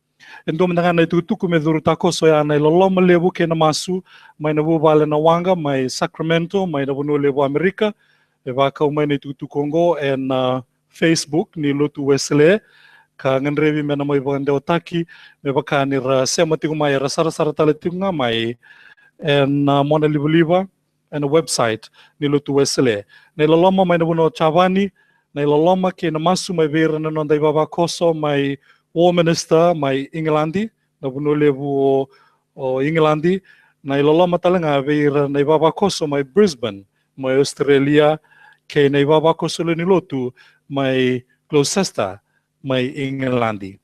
E dua mada ga na itukutuku me curu takoso oya na iloloma levu kei na masu mai na vuvale na waqa mai Sacramento, mai na vanua levu Amerika. E vakau mai na itukutuku oqo ena, uh, Facebook ni Lotu Wesele, ka gadrevi me na mai vakadewataki me vaka ni ra sema tiko mai, era sarasara tale tiko ga mai ena, uh, monalivaliva ena website ni Lotu Wesele. Na iloloma mai na vanua o Japani, na iloloma kei na masu mai vei ira na noda ivavakoso mai Warminster mai Igiladi, na vanua levu o, o Igiladi, na iloloma tale ga vei ira na ivavakoso mai Brisbane mai Australia, kei na ivavakoso lewe ni lotu mai Gloucester mai Igiladi.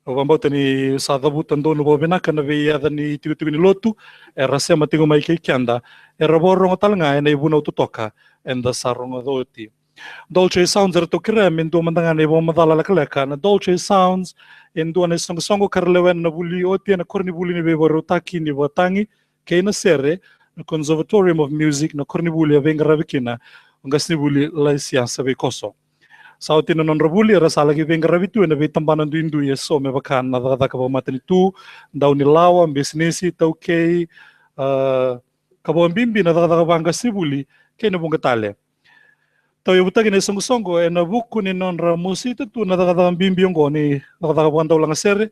Au vakabauta ni sa cavuta donu vakavinaka na veiyaca ni tikotiko ni lotu era sema tiko mai kei keda, era vakarorogo tale ga ena ivunau totoka eda sa rogoca oti. Dolce Sounds eratou kerea me dua mada ga na ivakamacala lekaleka. Na Dolce Sounds e dua na isoqosoqo ka ra lewena na vuli oti ena koronivuli ni veivakarautaki ni vakatagi kei na sere, na Conservatorium of Music, na koronivuli e veiqaravi kina o qasenivuli Laisiasa Veikoso. Sa oti na nodra vuli, era sa laki veiqaravi tu ena veitabana duidui eso, me vaka na cakacaka vakamatanitu, dau ni lawa, bisinisi, taukei, ah, ka vakabibi na cakacaka vaqasenivuli kei na vuqa tale. Tauyavutaki na isoqosoqo ena vuku ni nodra mosita tu na cakacaka bibi oqo ni cakacaka vakadaulagasere,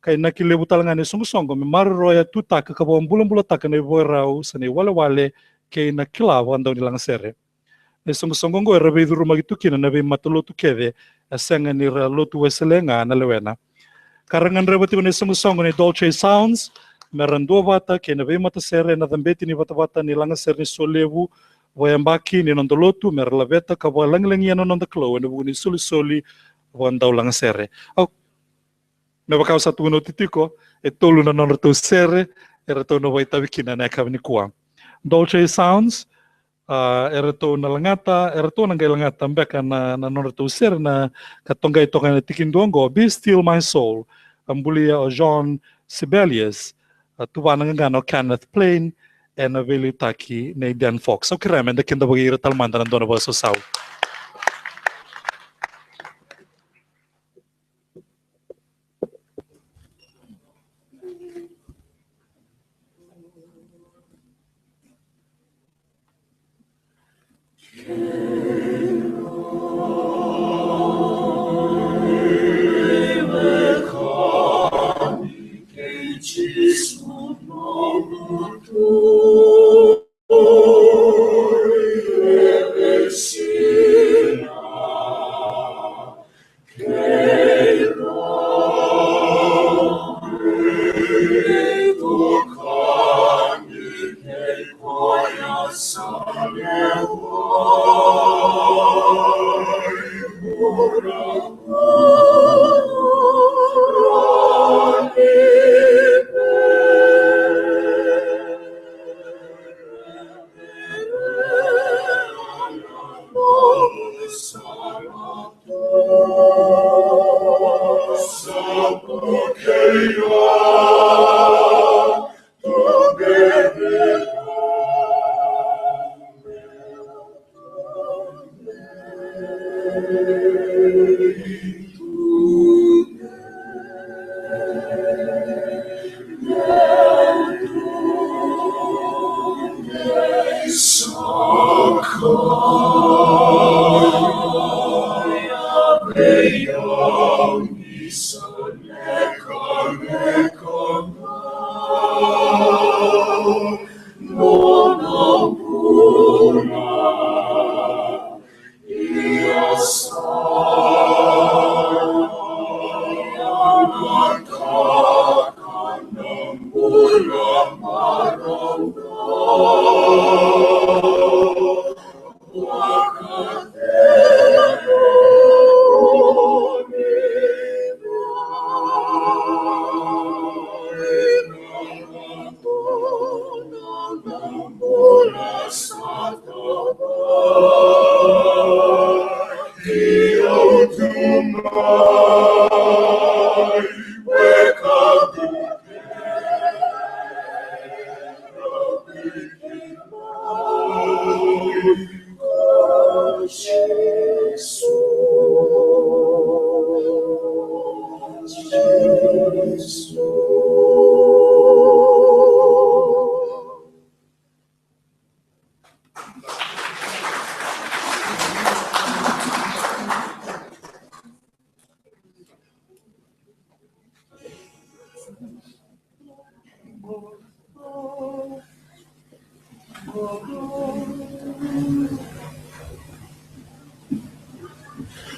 ka inaki levu tale ga na isoqosoqo me maroroya, tutaka ka vakabulabulataka na ivakarau se na iwalewale kei na kila vakadaunilagasere. Na isoqosoqo oqo era veicurumaki tu kina na veimatalotu kece, e sega ni ra lotu Wesele ga na lewena. Ka ra gadreva tiko na isoqosoqo ni Dolce Sounds me ra duavata kei na veimatasere ena cabeti ni vatavata ni lagasere ni solevu vakayabaki ni noda lotu, me ra laveta ka vakalagilagia na noda Kalou ena vuku ni solisoli vakadaulagasere. Au, me vaka au sa tukuna oti tiko, e tolu na nodratou sere eratou na vakaitavi kina ena yakavi nikua. Dolce Sounds, ah, eratou na lagata, eratou na qai lagata beka na, na nodratou sere na ka toqai toka ena tikidua oqo, Be Still My Soul, a bulia o John Sibelius, a tuvana ga qo o Kenneth Plain, ena veiliutaki nei Dan Fox. Au kerea meda kidavaki ira tale mada na dua na vakasausau.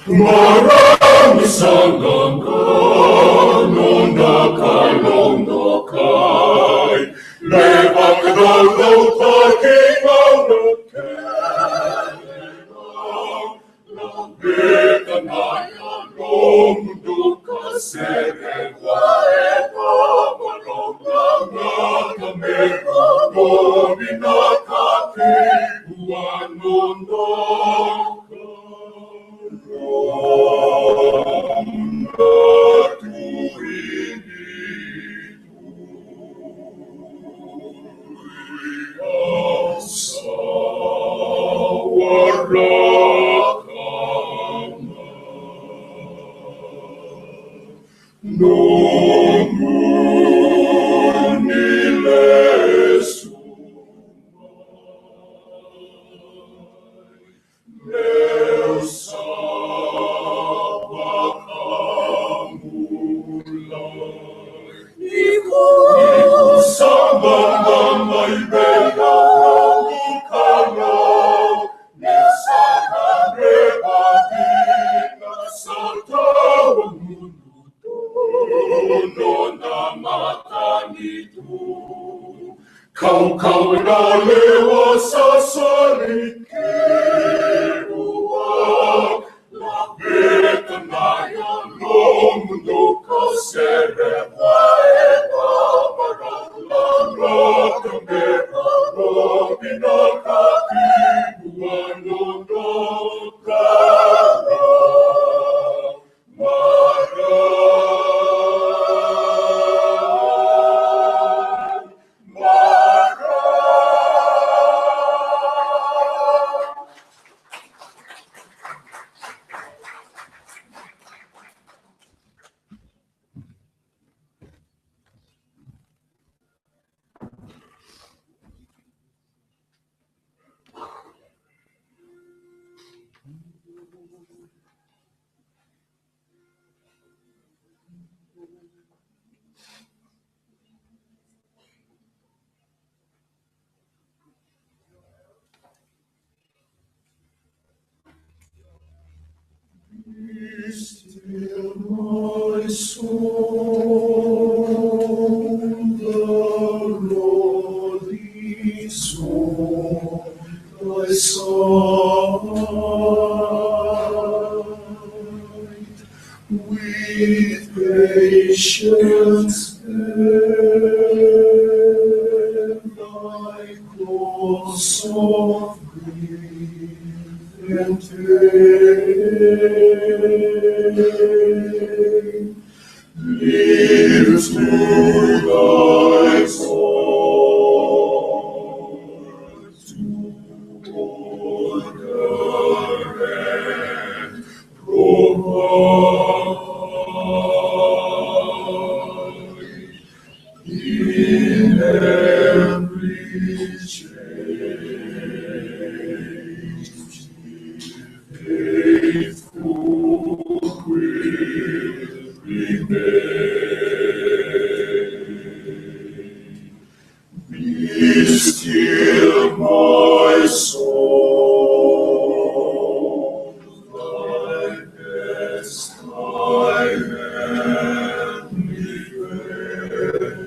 Marama ni saqaqa, noda Kalou dokai, me vakacaucautaki gauna kece. Laveta na yalomu, duka sere vua, e vakalougatataka me rogoci na ka kei vua, noda Kalou. Nomuni lesu mai, meu sa vakabulai. Ni ko sa baba mai vei au, ni Kalou, ni sa gadreva dina, sa tawamudu tu nona matanitu. Kaukaua na lewa sa soli keirau, laveta na yalomu, dou kausere mai na marau, laveta me rarawa na kaciva, nona marau. Be still, my soul, the Lord is on thy side. With patience bear thy cross of grief and pain. Lift to thy soul to order and provide in every change. Faithful will remain. Be still, my soul, thy best I am prepared.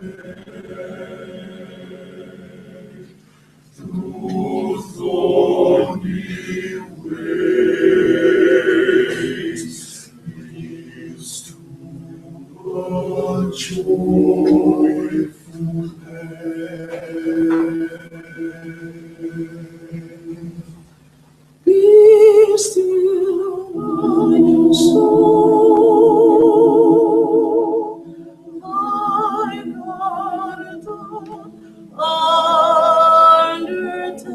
Through thorny ways leads to a joyful end. Be still, my soul, thy God doth undertake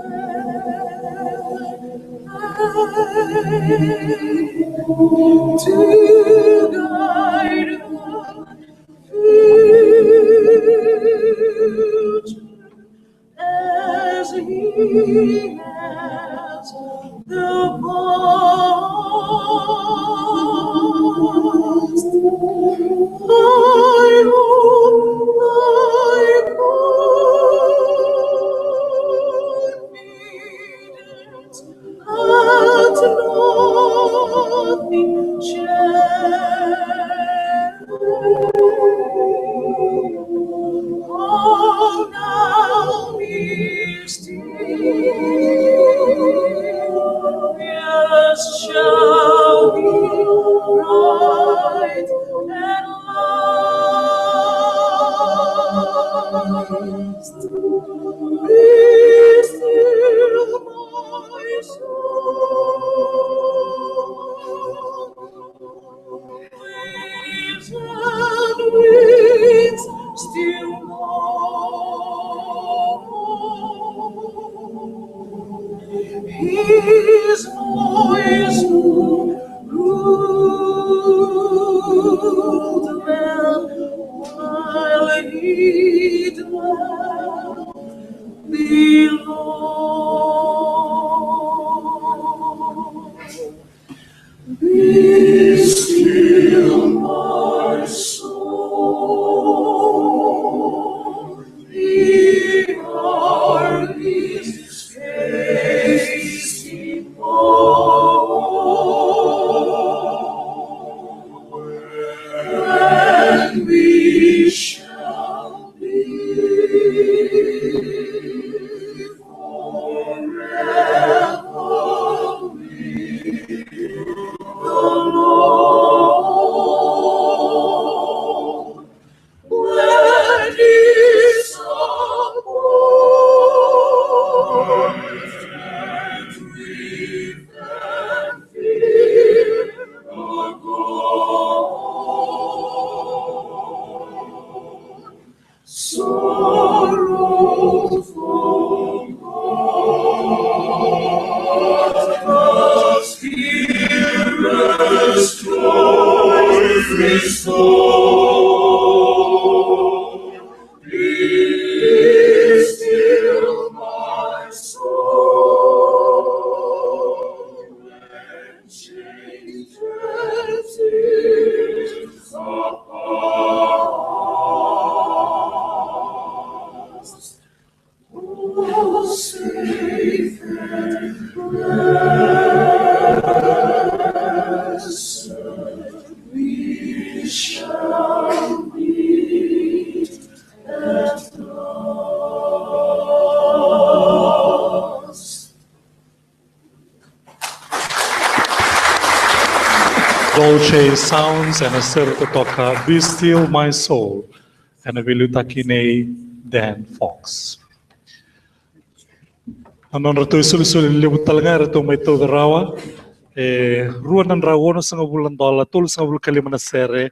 to guide the future. As he has the past. I hope thy confidence let nothing change. O thou mysterious shall be bright and light. Be still, my soul. Waves and winds still mourn. His voice ruled the Sorrowful God, the spirit joy restore. Be still, my soul, and change the tears of past. Oh, safe and blessed, we shall meet at last. Dolce Sounds ena sere totoka Be Still My Soul, ena veiliutaki nei Dan Fox. Na nodratou isolisoli levu tale ga eratou mai tauca rawa, e rua na drau onosagavulu na dola, tolusagavulu ka lima na sere,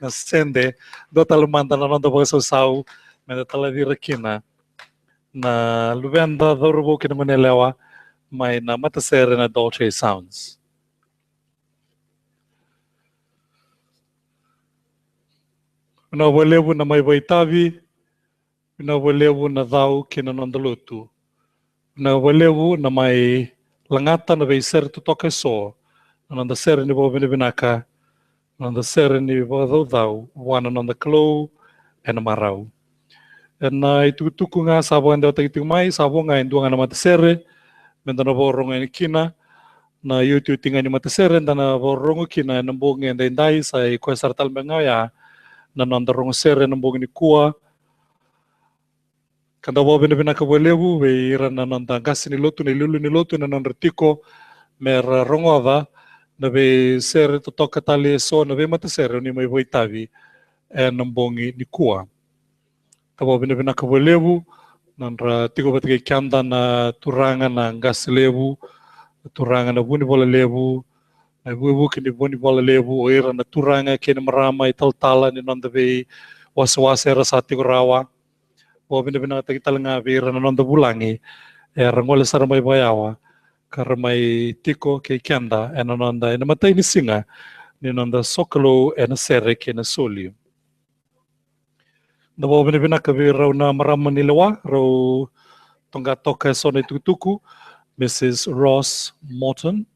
na sede. Dua tale mada na noda vakasausau me da talaci ira kina na luveda, cauravou kei na goneyalewa mai na matasere na Dolce Sounds. Vinaka vakalevu na mai vakaitavi, vinaka vakalevu na cau kei na noda lotu, vinaka vakalevu na mai lagata na veisere totoka eso, na noda sere ni vakavinavinaka, na noda sere ni vakacaucau vua na noda Kalou ena marau. Ena itukutuku ga sa vakadewataki tiko mai, sa vo ga e dua ga na matasere me da na vakarorogo yani kina. Na iotioti ga ni matasere eda na vakarorogo kina ena bogi edaidai, sa i koya sara tale mai ga oya na noda rogo sere ena bogi nikua. Ka da vakavinavinaka vakalevu vei ira na noda qase ni lotu, na iliuliu ni lotu, ena nodra tiko me ra rogoca na veisere totoka tale eso, na veimatasere o ni mai vakaitavi ena bogi nikua. Da vakavinavinaka vakalevu na nodra tiko vata kei keda na turaga na qase levu, na turaga na vunivola levu, na ivukevuke ni vunivola levu, o ira na turaga kei na marama italatala ni noda veiwasewase era sa tiko rawa. Vakavinavinakataki tale ga vei ira na noda vulagi era gole sara mai vakayawa ka ra mai tiko kei keda ena noda, ena imatai ni siga ni noda sokalou ena sere kei na soli. Da vakavinavinaka vei rau na marama ni lewa, rau toqa toka eso na itukutuku, Mrs Ross Morton.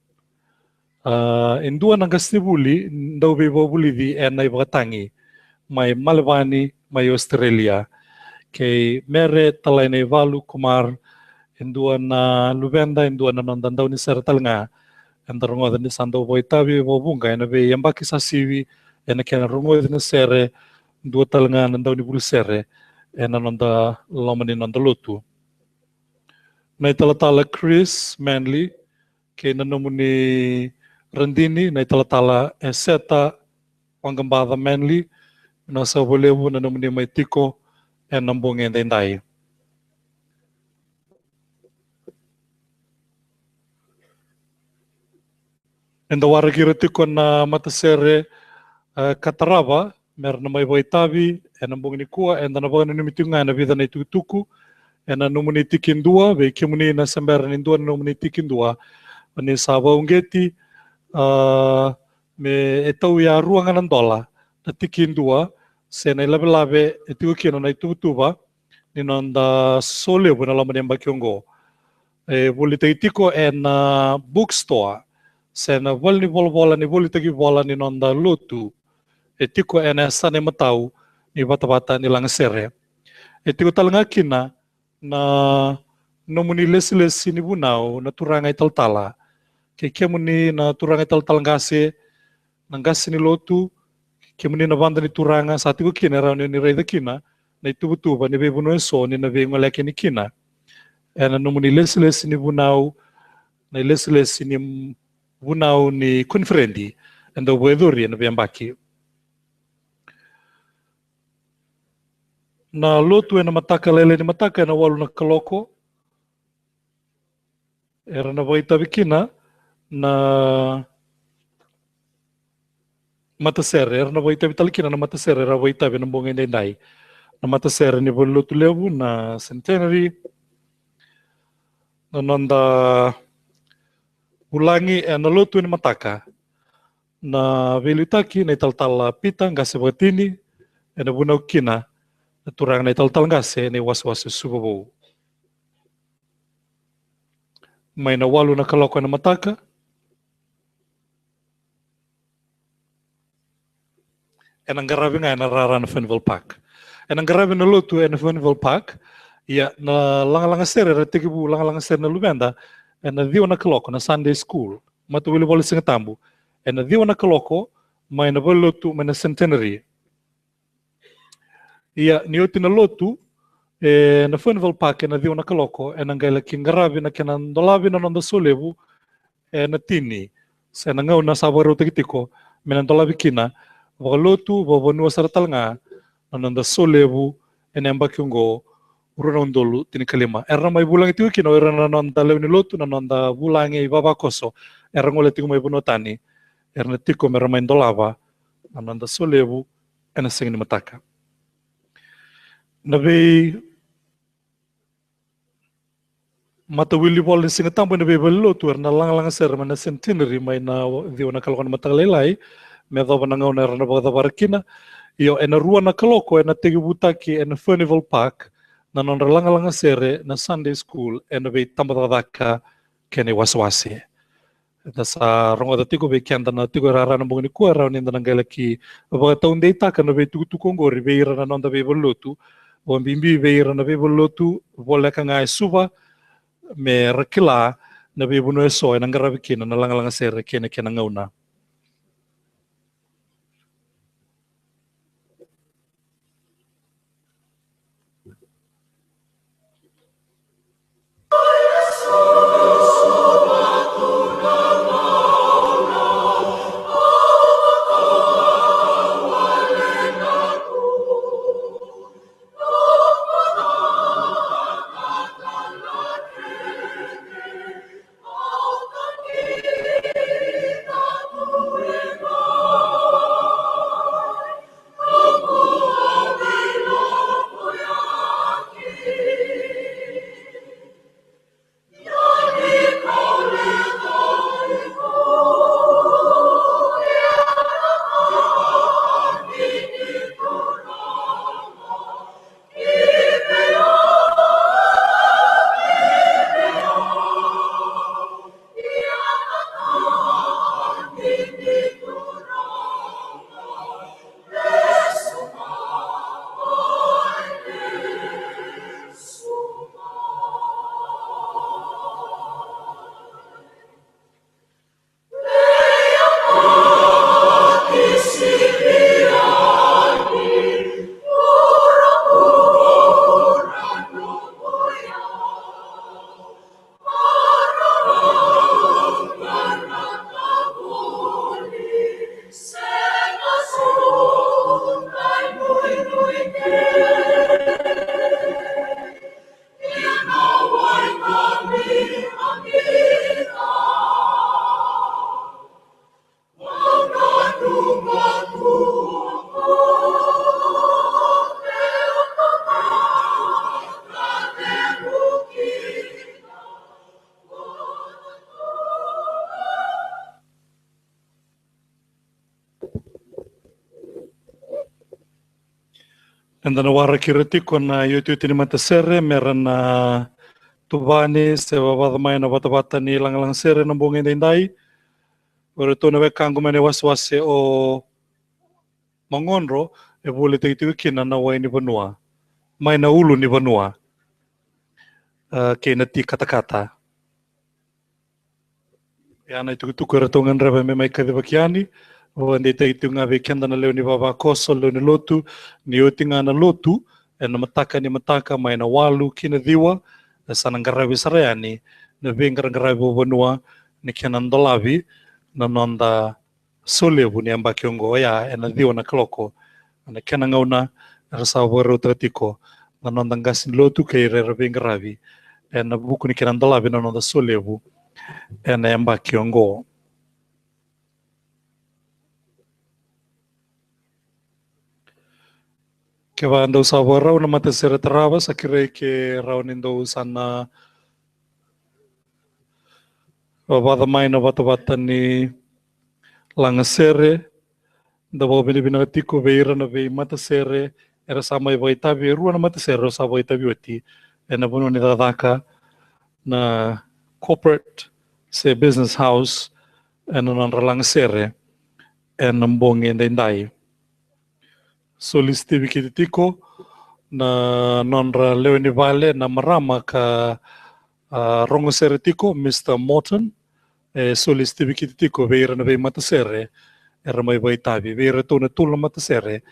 A, e dua na qasenivuli dauveivakavulici ena ivakatagi mai Melbourne, mai Australia. Kei Mere Talainaivalu Kumar, e dua na luveda, e dua na noda daunisere tale ga eda rogoca ni sa dau vakaitavi vakavuqa ena veiyabaki sa sivi ena kena rogoci na sere, dua tale ga na daunivuli sere ena noda loma ni noda lotu. Na italatala Chris Manley kei na nomuni radini, na italatala Eseta Waqabaca Manley, vinaka saka vakalevu na nomuni mai tiko ena bogi edaidai. Eda waraki ira tiko na matasere, e, ka tarava me ra na mai vakaitavi ena bogi nikua. Eda na vakananumi tiko ga ena vica na itukutuku ena nomuni tikidua, vei kemuni na se bera ni dua na nomuni tikidua, o ni sa vakauqeti, a, me e tauya rua ga na dola na tikidua, se na ilavelave e tiko kina na ituvatuva ni noda solevu ena loma ni yabaki oqo. E volitaki tiko ena bookstore se na valenivolavola ni volitaki vola ni noda lotu. E tiko ena yasana imatau ni vatavata ni lagasere. E tiko tale ga kina na nomuni lesilesi ni vunau na turaga italatala. Kei kemuni na turaga italatala qase, na qase ni lotu, kemuni na vada ni turaga, sa tiko kina e rawa ni o ni raica kina na ituvatuva ni veivanua eso ni na veigoleyaki yani kina ena nomuni lesilesi ni vunau, na ilesilesi ni vunau ni koniferedi e dau vakayacori ena veiyabaki. Na lotu ena mataka lailai ni mataka ena walu na kaloko, era na vakaitavi kina na matasere, era na vakaitavi tale kina na matasere era vakaitavi ena bogi edaidai. na matasere ni valenilotu levu na Centenary, na noda vulagi ena lotu ni mataka, na veiliutaki na italatala Pita Qase Vakatini, ena vunau kina na turaga na italatala qase ena iwasewase Suva Vou. Mai na walu na kaloko ena mataka, ena qaravi ga ena rara na Furnival Park. Ena qaravi na lotu ena Furnival Park. Ia na lagalaga sere era tekivu lagalaga sere na luveda ena ciwa na kaloko na Sunday school, matawilivola ni Siga Tabu, ena ciwa na kaloko mai na valenilotu mai na Centenary. Ia ni oti na lotu ena Furnival Park ena ciwa na kaloko, ena qai laki qaravi na kena dolavi na noda solevu ena tini, se na gauna sa vakarautaki tiko me na dolavi kina vakalotu, vakavanua sara tale ga na noda solevu ena yabaki oqo, rua na udolu tinikalima. Era na mai vulagi tiko kina o ira na noda lewe ni lotu, na noda vulagi ivavakoso, era gole tiko mai vanua tani, era na tiko me ra mai dolava na noda solevu ena siga ni mataka. Na vei matawilivola ni Siga Tabu ena veivalenilotu era na lagalaga sere mai na Centenary mai na ciwa na kaloko na mataka lailai me yacova na gauna era na vakacavara kina. Io, ena rua na kaloko ena tekivutaki ena Furnival Park na nodra lagalaga sere na Sunday school ena veitabacakacaka kei na iwasewase. Eda sa rogoca tiko vei keda na tiko e rara na bogi nikua, e rawa ni da na qai laki vakataudeitaka na veitukutuku oqori vei ira na noda veivalenilotu, vakabibi vei ira na veivalenilotu voleka ga e Suva, me ra kila na veivanua eso ena qaravi kina na lagalaga sere kei na kena gauna. Eda na waraki ira tiko na iotioti ni matasere me ra na tuvani se vavaca mai na vatavata ni lagalaga sere na bogi edaidai. O iratou na wekaqu mai na iwasewase o Magodro, e volitaki tiko kina na wai ni vanua mai na ulu ni vanua, a, kei na ti katakata. Ia na itukutuku eratou gadreva me mai kacivaki yani. Vakadeitaki tiko ga vei keda na lewe ni vavakoso, lewe ni lotu, ni oti ga na lotu ena mataka ni mataka mai na walu ki na ciwa, e sa na qaravi sara yani na veiqaraqaravi vakavanua ni kena dolavi na noda solevu ni yabaki oqo, oya ena ciwa na kaloko. Na kena gauna era sa vakarautaka tiko na noda qase ni lotu kei ira era veiqaravi ena vuku ni kena dolavi na noda solevu ena yabaki oqo. Kevaka dou sa vakarau na matasere tarava, sa kerei ke rawa ni dou sa na vavaca mai na vatavata ni lagasere. Da vakavinavinaka tiko vei ira na veimatasere era sa mai vakaitavi, e rua na matasere era sa vakaitavi oti ena vanua ni cakacaka na corporate se business house ena nodra lagasere ena bogi edaidai. Soli sitivikiti tiko na nodra lewe ni vale na marama ka, a, rogo sere tiko, Mr Morton. E soli sitivikiti tiko vei ira na veimatasere era mai vakaitavi, vei iratou na tolu na matasere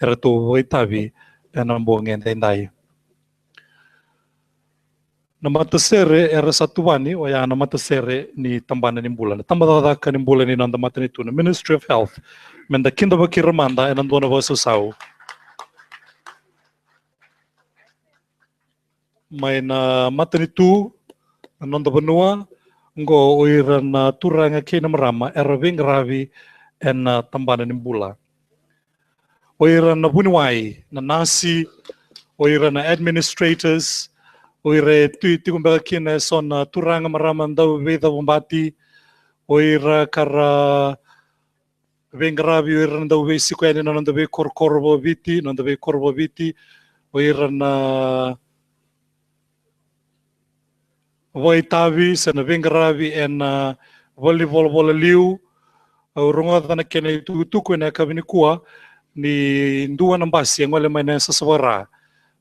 eratou vakaitavi ena bogi edaidai. Na matasere era sa tuvani oya na matasere ni tabana ni bula, na tabacakacaka ni bula ni noda matanitu, na Ministry of Health. Meda kidavaki ira mada ena dua na vakasausau. Mai na matanitu na noda vanua, oqo o ira na turaga kei na marama era veiqaravi ena tabana ni bula. O ira na vuniwai, na nasi, o ira na administrators, o ira e tu tiko beka kina eso na turaga, marama dau veicavabati, o ira ka ra veiqaravi, o ira na dau veisiko yani na noda veikorokoro vakaviti, noda veikoro vakaviti, o ira na vakaitavi se na veiqaravi ena valenivolavola liu. Au rogoca na kena itukutuku ena yakavi nikua ni dua na basi e gole mai na Yasayasa Vakara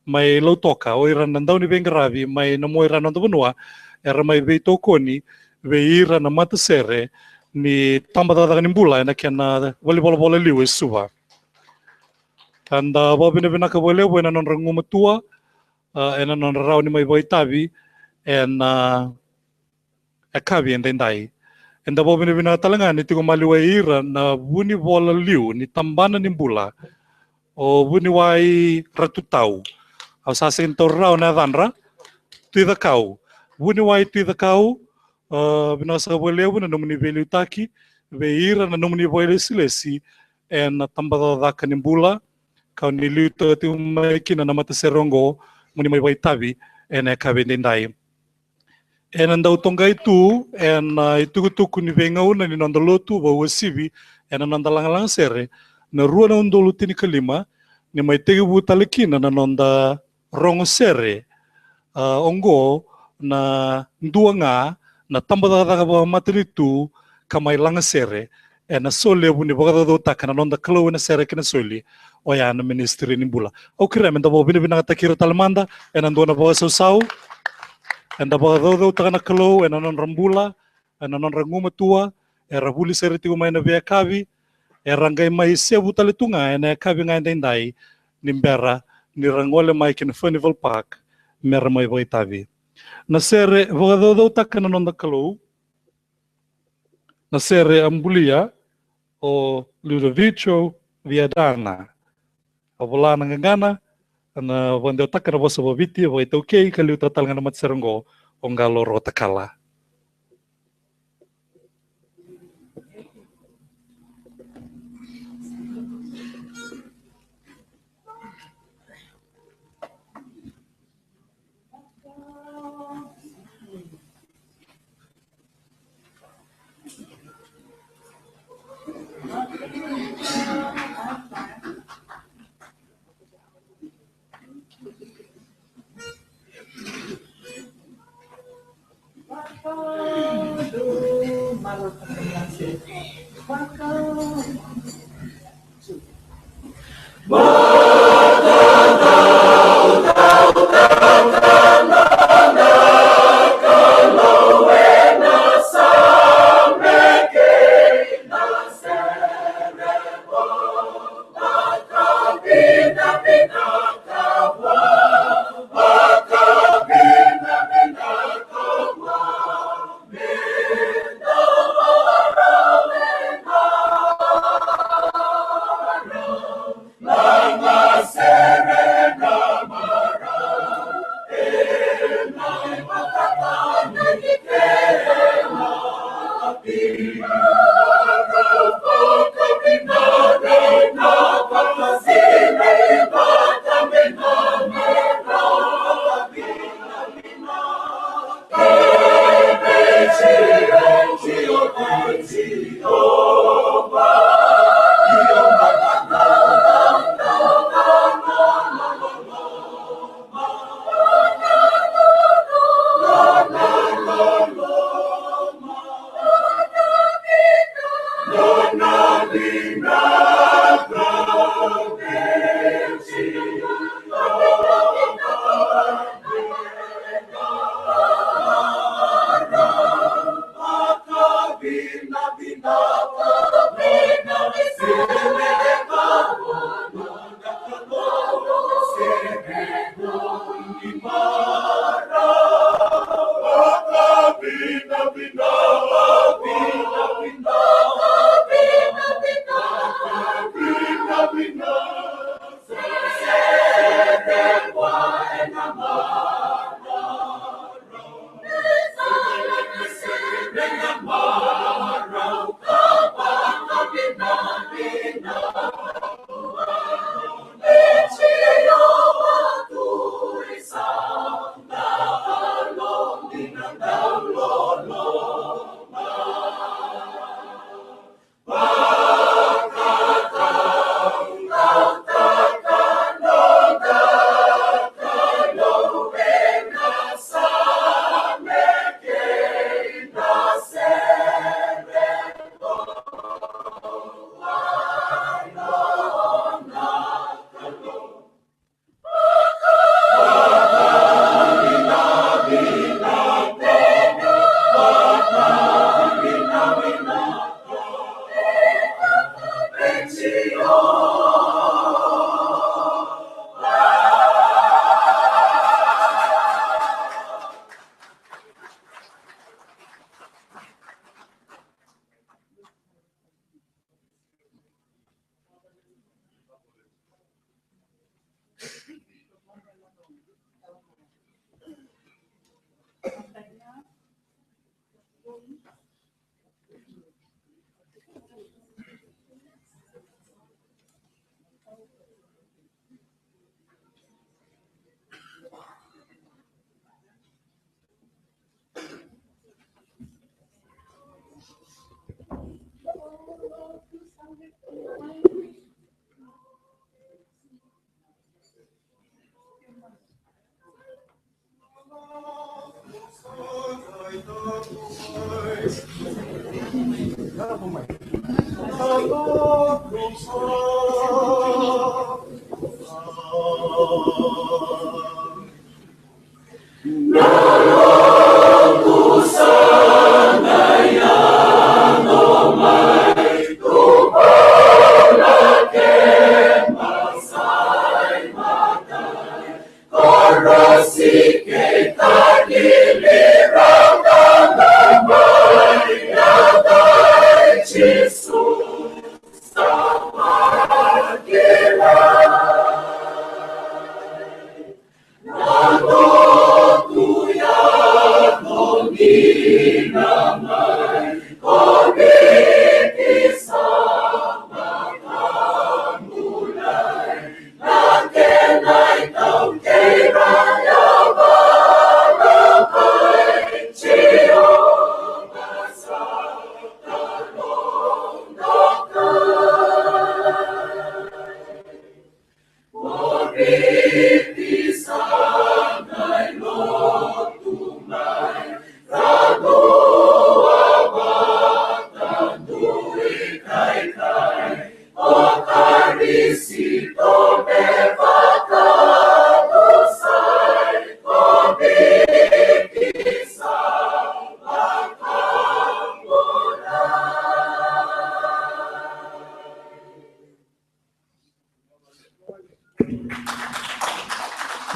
mai Lautoka, o ira na dau ni veiqaravi mai na mua ira na noda vanua era mai veitokoni vei ira na matasere ni tabacakacaka ni bula ena kena valenivolavola liu e Suva. Ka da vakavinavinaka vakalevu ena nodra gumatua, a, ena nodra rawa ni mai vakaitavi ena, a, yakavi edaidai. Eda vakavinavinaka tale ga ni tiko maliwai ira na vunivola liu ni tabana ni bula, o vuniwai Ratutau. Au sa sega ni taura rawa na yacadra. Tuicakau. Vuniwai Tuicakau, a, vinaka saka vakalevu na nomuni veiliutaki vei ira na nomuni vakailesilesi ena tabacakacaka ni bula, ka oni liutaka tiko mai kina na matasere oqo moni mai vakaitavi ena yakavi edaidai. Ena dau toqai tu ena itukutuku ni veigauna ni noda lotu vakauasivi ena noda lagalaga sere na rua na udolu tinikalima, ni mai tekivu tale kina na noda rogo sere, a, oqo na dua ga na tabacakacaka vakamatanitu ka mai laga sere ena so levu ni vakacaucautaka na noda Kalou ena sere kei na soli, oya na Ministry ni Bula. Au kerea meda vakavinavinakataki ira tale mada ena dua na vakasausau. Eda vakacaucautaka na Kalou ena nodra bula, ena nodra gumatua, era vuli sere tiko mai na veiyakavi, era qai mai sevu tale tu ga ena yakavi ga edaidai, ni bera ni ra gole mai ki na Furnival Park me ra mai vakaitavi. Na sere vakacaucautaka na noda Kalou, na sere a bulia o Ludovico Viadana. A vola na qaqana, na vakadewataka na vosa vakaviti, vakaitaukei, ka liutaka tale ga na matasere oqo o Qalo Rotakala.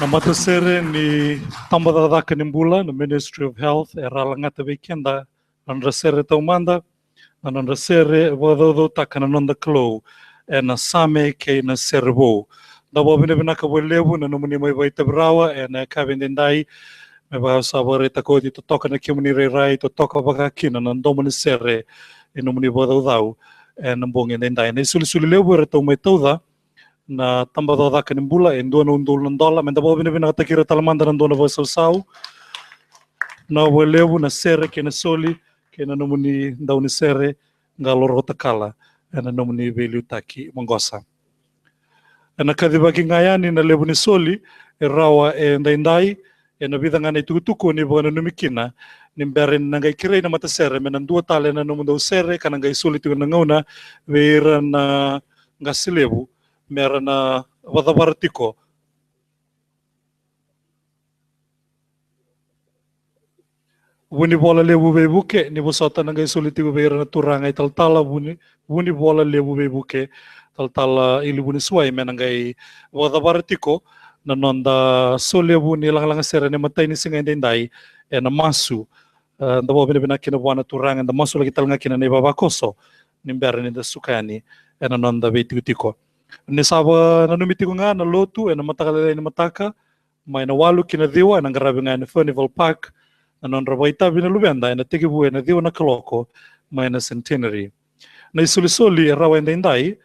Na matasere ni Tabacakacaka ni Bula, na Ministry of Health, era lagata vei keda na nodra sere taumada, na nodra sere vakacaucautaka na noda Kalou ena Same kei na Sere Vou. Da vakavinavinaka vakalevu na nomuni mai vakaitavi rawa ena yakavi edaidai, me vaka sa vakaraitaka oti, totoka na kemuni rairai, totoka vaka kina na domo ni sere e nomuni vakacaucau ena bogi edaidai. Na isolisoli levu eratou mai tauca na Tabacakacaka ni Bula e dua na udolu na dola. Meda vakavinavinakataki ira tale mada na dua na vakasausau. Na vakalevu na sere kei na soli kei na nomuni daunisere, qalo rauta kala ena nomuni veiliutaki maqosa. Ena kacivaki ga yani na levu ni soli e rawa edaidai, ena vica ga na itukutuku ni vakananumi kina ni bera ni na qai kerei na matasere me na dua tale na nomudou sere ka na qai soli tiko na gauna vei ira na qase levu me ra na vakacavara tiko. Vunivola Levu Veivuke, ni vosota na qai soli tiko vei ira na turaga italatala Vuni, Vunivola Levu Veivuke, talatala Ili Vunisuwai, me na qai vakacavara tiko na noda soli e vu ni lagalaga sere ena imatai ni siga edaidai ena masu. E, da vakavinavinaka kina vua na Turaga, da masulaki tale ga kina na ivavakoso ni bera ni da suka yani ena noda veitikotiko. Ni sa vakananumi tiko ga na lotu ena mataka lailai ni mataka, mai na walu ki na ciwa, ena qaravi ga ena Furnival Park na nodra vakaitavi na luveda, ena tekivu ena ciwa na kaloko mai na Centenary. Na isolisoli e rawa edaidai,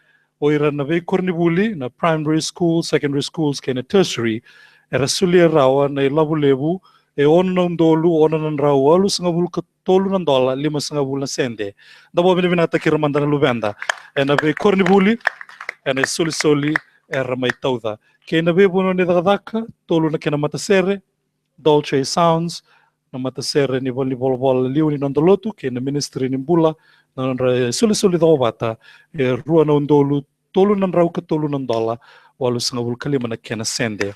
o ira na veikoronivuli, na primary school, secondary schools kei na tertiary, era solia rawa na ilavo levu e ono na udolu ono na drau walusagavulu ka tolu na dola limasagavulu na sede. Da vakavinavinakataki ira mada na luveda ena veikoronivuli ena isolisoli era mai tauca. Kei na veivanua ni cakacaka, tolu na kena matasere, Dolce Sounds, na matasere ni valenivolavola liu ni noda lotu, kei na Ministry ni Bula, na nodra isolisoli caka vata, e rua na udolu tolu na drau ka tolu na dola walusagavulu ka lima na kena sede.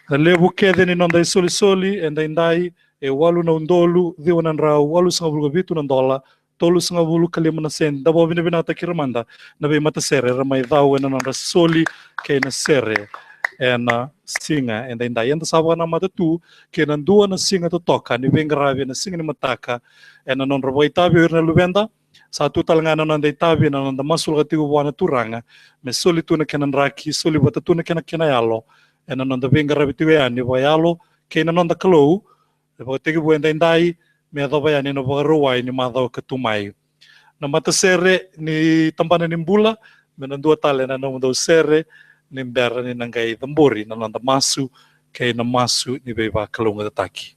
Na levu kece ni noda isolisoli edaidai e walu na udolu ciwa na drau walusagavulu ka vitu na dola tolusagavulu ka lima na sede. Da vakavinavinakataki ira mada na veimatasere era mai cau ena nodra soli kei na sere ena siga edaidai. Eda sa vakanamata tu kei na dua na siga totoka ni veiqaravi ena siga ni mataka ena nodra vakaitavi o ira na luveda. Sa tu tale ga na noda itavi, na noda masulaka tiko vua na Turaga me soli tu na kena draki, soli vata tu na kena, kena yalo ena noda veiqaravi tiko yani vakayalo kei na noda Kalou, e vakatekivu edaidai me yacova yani na Vakarauwai ni macawa ka tu mai. Na matasere ni Tabana ni Bula, me na dua tale na nomudou sere ni bera ni na qai cabori na noda masu kei na masu ni veivakalougatataki.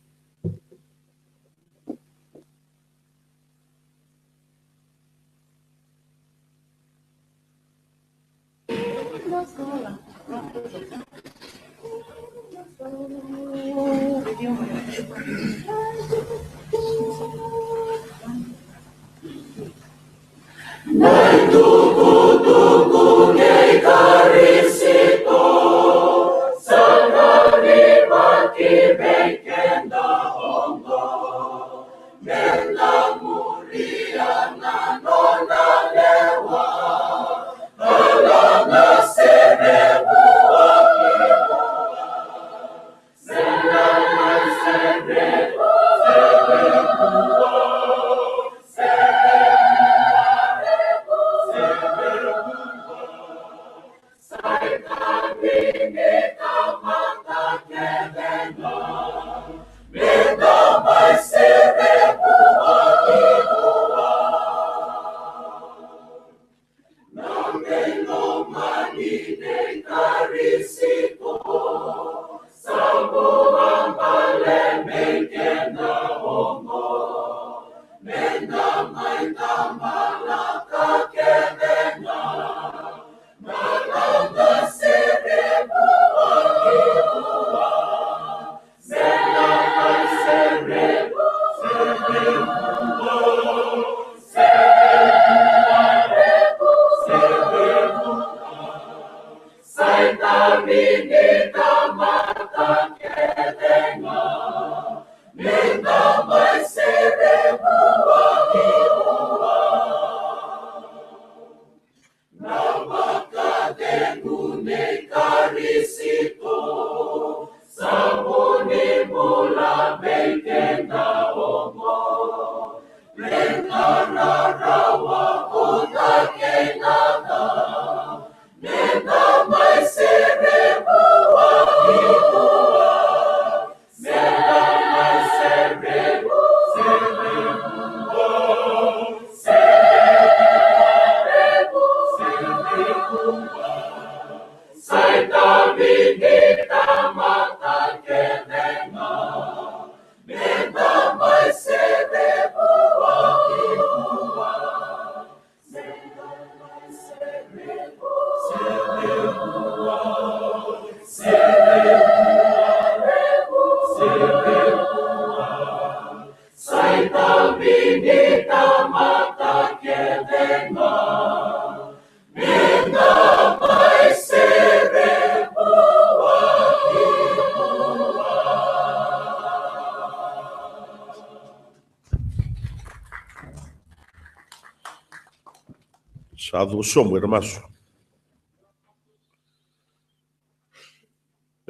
Sa cuva sobu ena masu.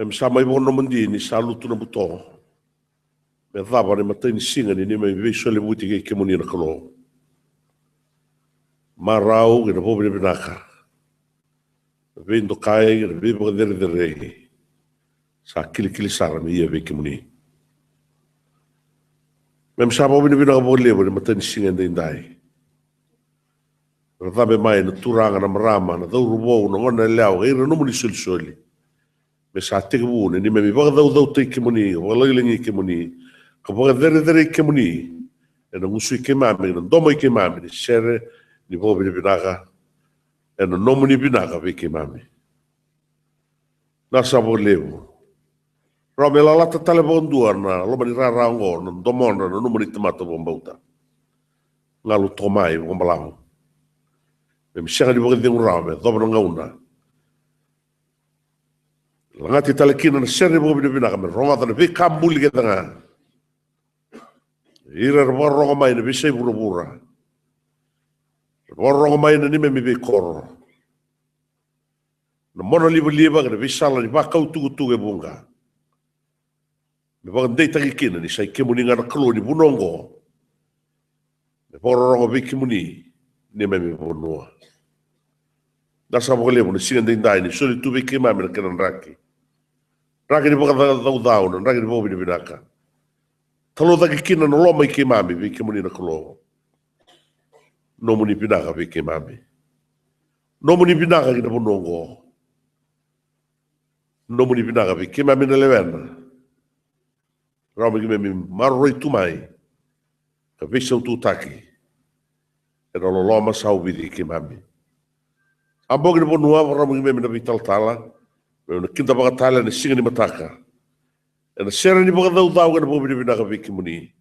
Keimami sa mai vakanomodi ni sa lutu na buto me cava na imatai ni siga ni neimami veisolevuti kei kemuni na Kalou. Marau kei na vakavinavinaka, na veidokai, na veivakacerecerei sa kilikili sara me ia vei kemuni. Keimami sa vakavinavinaka vakalevu ena imatai ni siga edaidai. Ra cabe mai na turaga, na marama, na cauravou, na gone yalewa, kei ira na nomuni isolisoli. Me sa tekivu na neimami vakacaucautaki kemuni, vakalagilagi kemuni, ka vakacerecerei kemuni ena gusu i keimami, ena domo i keimami, ni sere ni vakavinavinaka ena nomuni vinaka vei keimami. Vinaka sara vakalevu. Rawa me lalata tale vakadua na loma ni rara oqo na domodra na nomuni tamata vakabauta. Galu toka mai vakabalavu. Keimami sega ni vakacegu rawa me yacova na gauna. Lagati tale kina na sere ni vakavinavinaka me rogoca na veika buli kece ga. Ira era vakarorogo mai na veiyasai vuravura, era vakarorogo mai na neimami veikoro, na monalivaliva kei na veisala ni vakau tukutuku e vuqa. Me vakadeitaki kina ni sa i kemuni ga na Kalou ni vanua oqo. Me vakarorogo vei kemuni na neimami vanua. Vinaka sara vakalevu na siga edaidai ni soli tu vei keimami na kena draki. Draki ni vakacaucau, na draki ni vakavinavinaka. Talaucaki kina na loma i keimami vei kemuni na Kalou. Nomuni vinaka vei keimami. Nomuni vinaka ki na vanua oqo. Nomuni vinaka vei keimami na lewena. Rawa me keimami maroroi tu mai ka veisaututaki ena loloma sa ovici keimami. A bogi na vanua, rawa me keimami na veitalatala, me na kidavaka tale ena siga ni mataka ena sere ni vakacaucau kei na vakavinavinaka vei kemuni.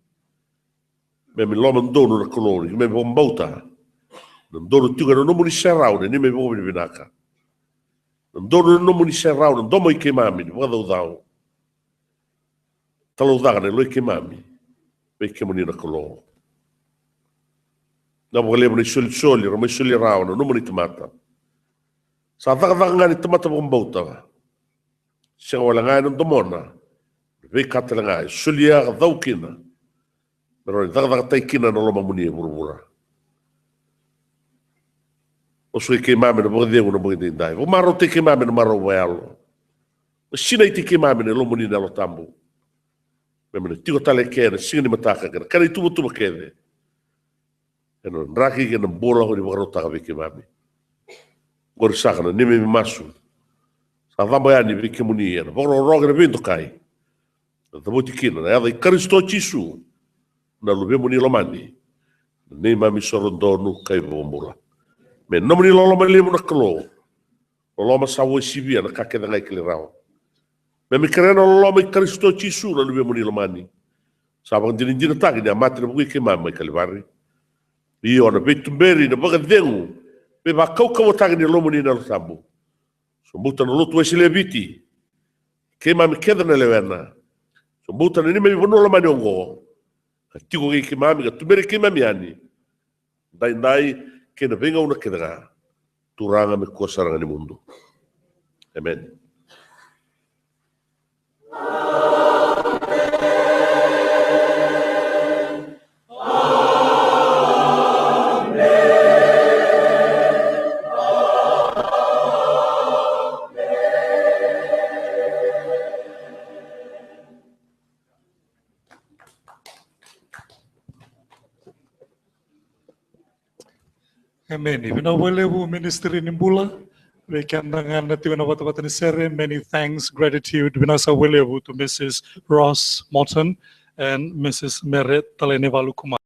Keimami loma donu na Kalou, ni keimami vakabauta na donu tiko ena nomuni serau na neimami vakavinavinaka. Na donu na nomuni serau na domo i keimami ni vakacaucau. Talaucaka na yalo i keimami vei kemuni na Kalou. Vinaka vakalevu na isolisoli ra mai soli rawa na nomuni tamata. Sa cakacaka ga ni tamata vakabauta. Sega wale ga ena domona na veika tale ga e solia ka cau kina me rawa ni cakacakataki kina na lomamuni e vuravura. Osoi keimami ena vakacegu ena bogi edaidai. Vakamarautaki keimami ena marau vakayalo. Vakasinaiti keimami ena lomamuni na Yalo Tabu. Keimami na tiko tale eke ena siga ni mataka kei na kena ituvatuva kece. Ena draki kei na bula ko ni vakarautaka vei keimami. Qori saka na neimami masu. Sa cabo yani vei kemuni ena vakarokoroko kei na veidokai. Na cavuti kina na yaca i Karisito Jisu, na Luvemuni lomani, na neimami isoro donu ka iVakabula. Me nomuni loloma levu na Kalou, loloma sa uasivia na ka kece ga e kilai rawa. Keimami kerea na loloma i Karisito Jisu na Luvemuni lomani. Sa vakadinadinataki ni a mate ena vuku i keimami mai Kalivari. Io, na veituberi, na vakacegu, veivakaukauwataki ni lomamuni na Yalo Tabu. Sobuta na Lotu Wesele e Viti, keimami kece na lewena. Sobuta na neimami vanua lomani oqo, ka tiko kei keimami ka tuberi keimami yani, daidai kei na veigauna kece ga. Turaga, me kua sara ga ni mudu. Emeni. Emeni. Vinaka vakalevu, Ministry ni Bula. Vei keda ga na tiko ena vatavata ni sere, many thanks, gratitude. Vinaka saka vakalevu to Mrs Ross Morton and Mrs Mere Talainevalu Kumar.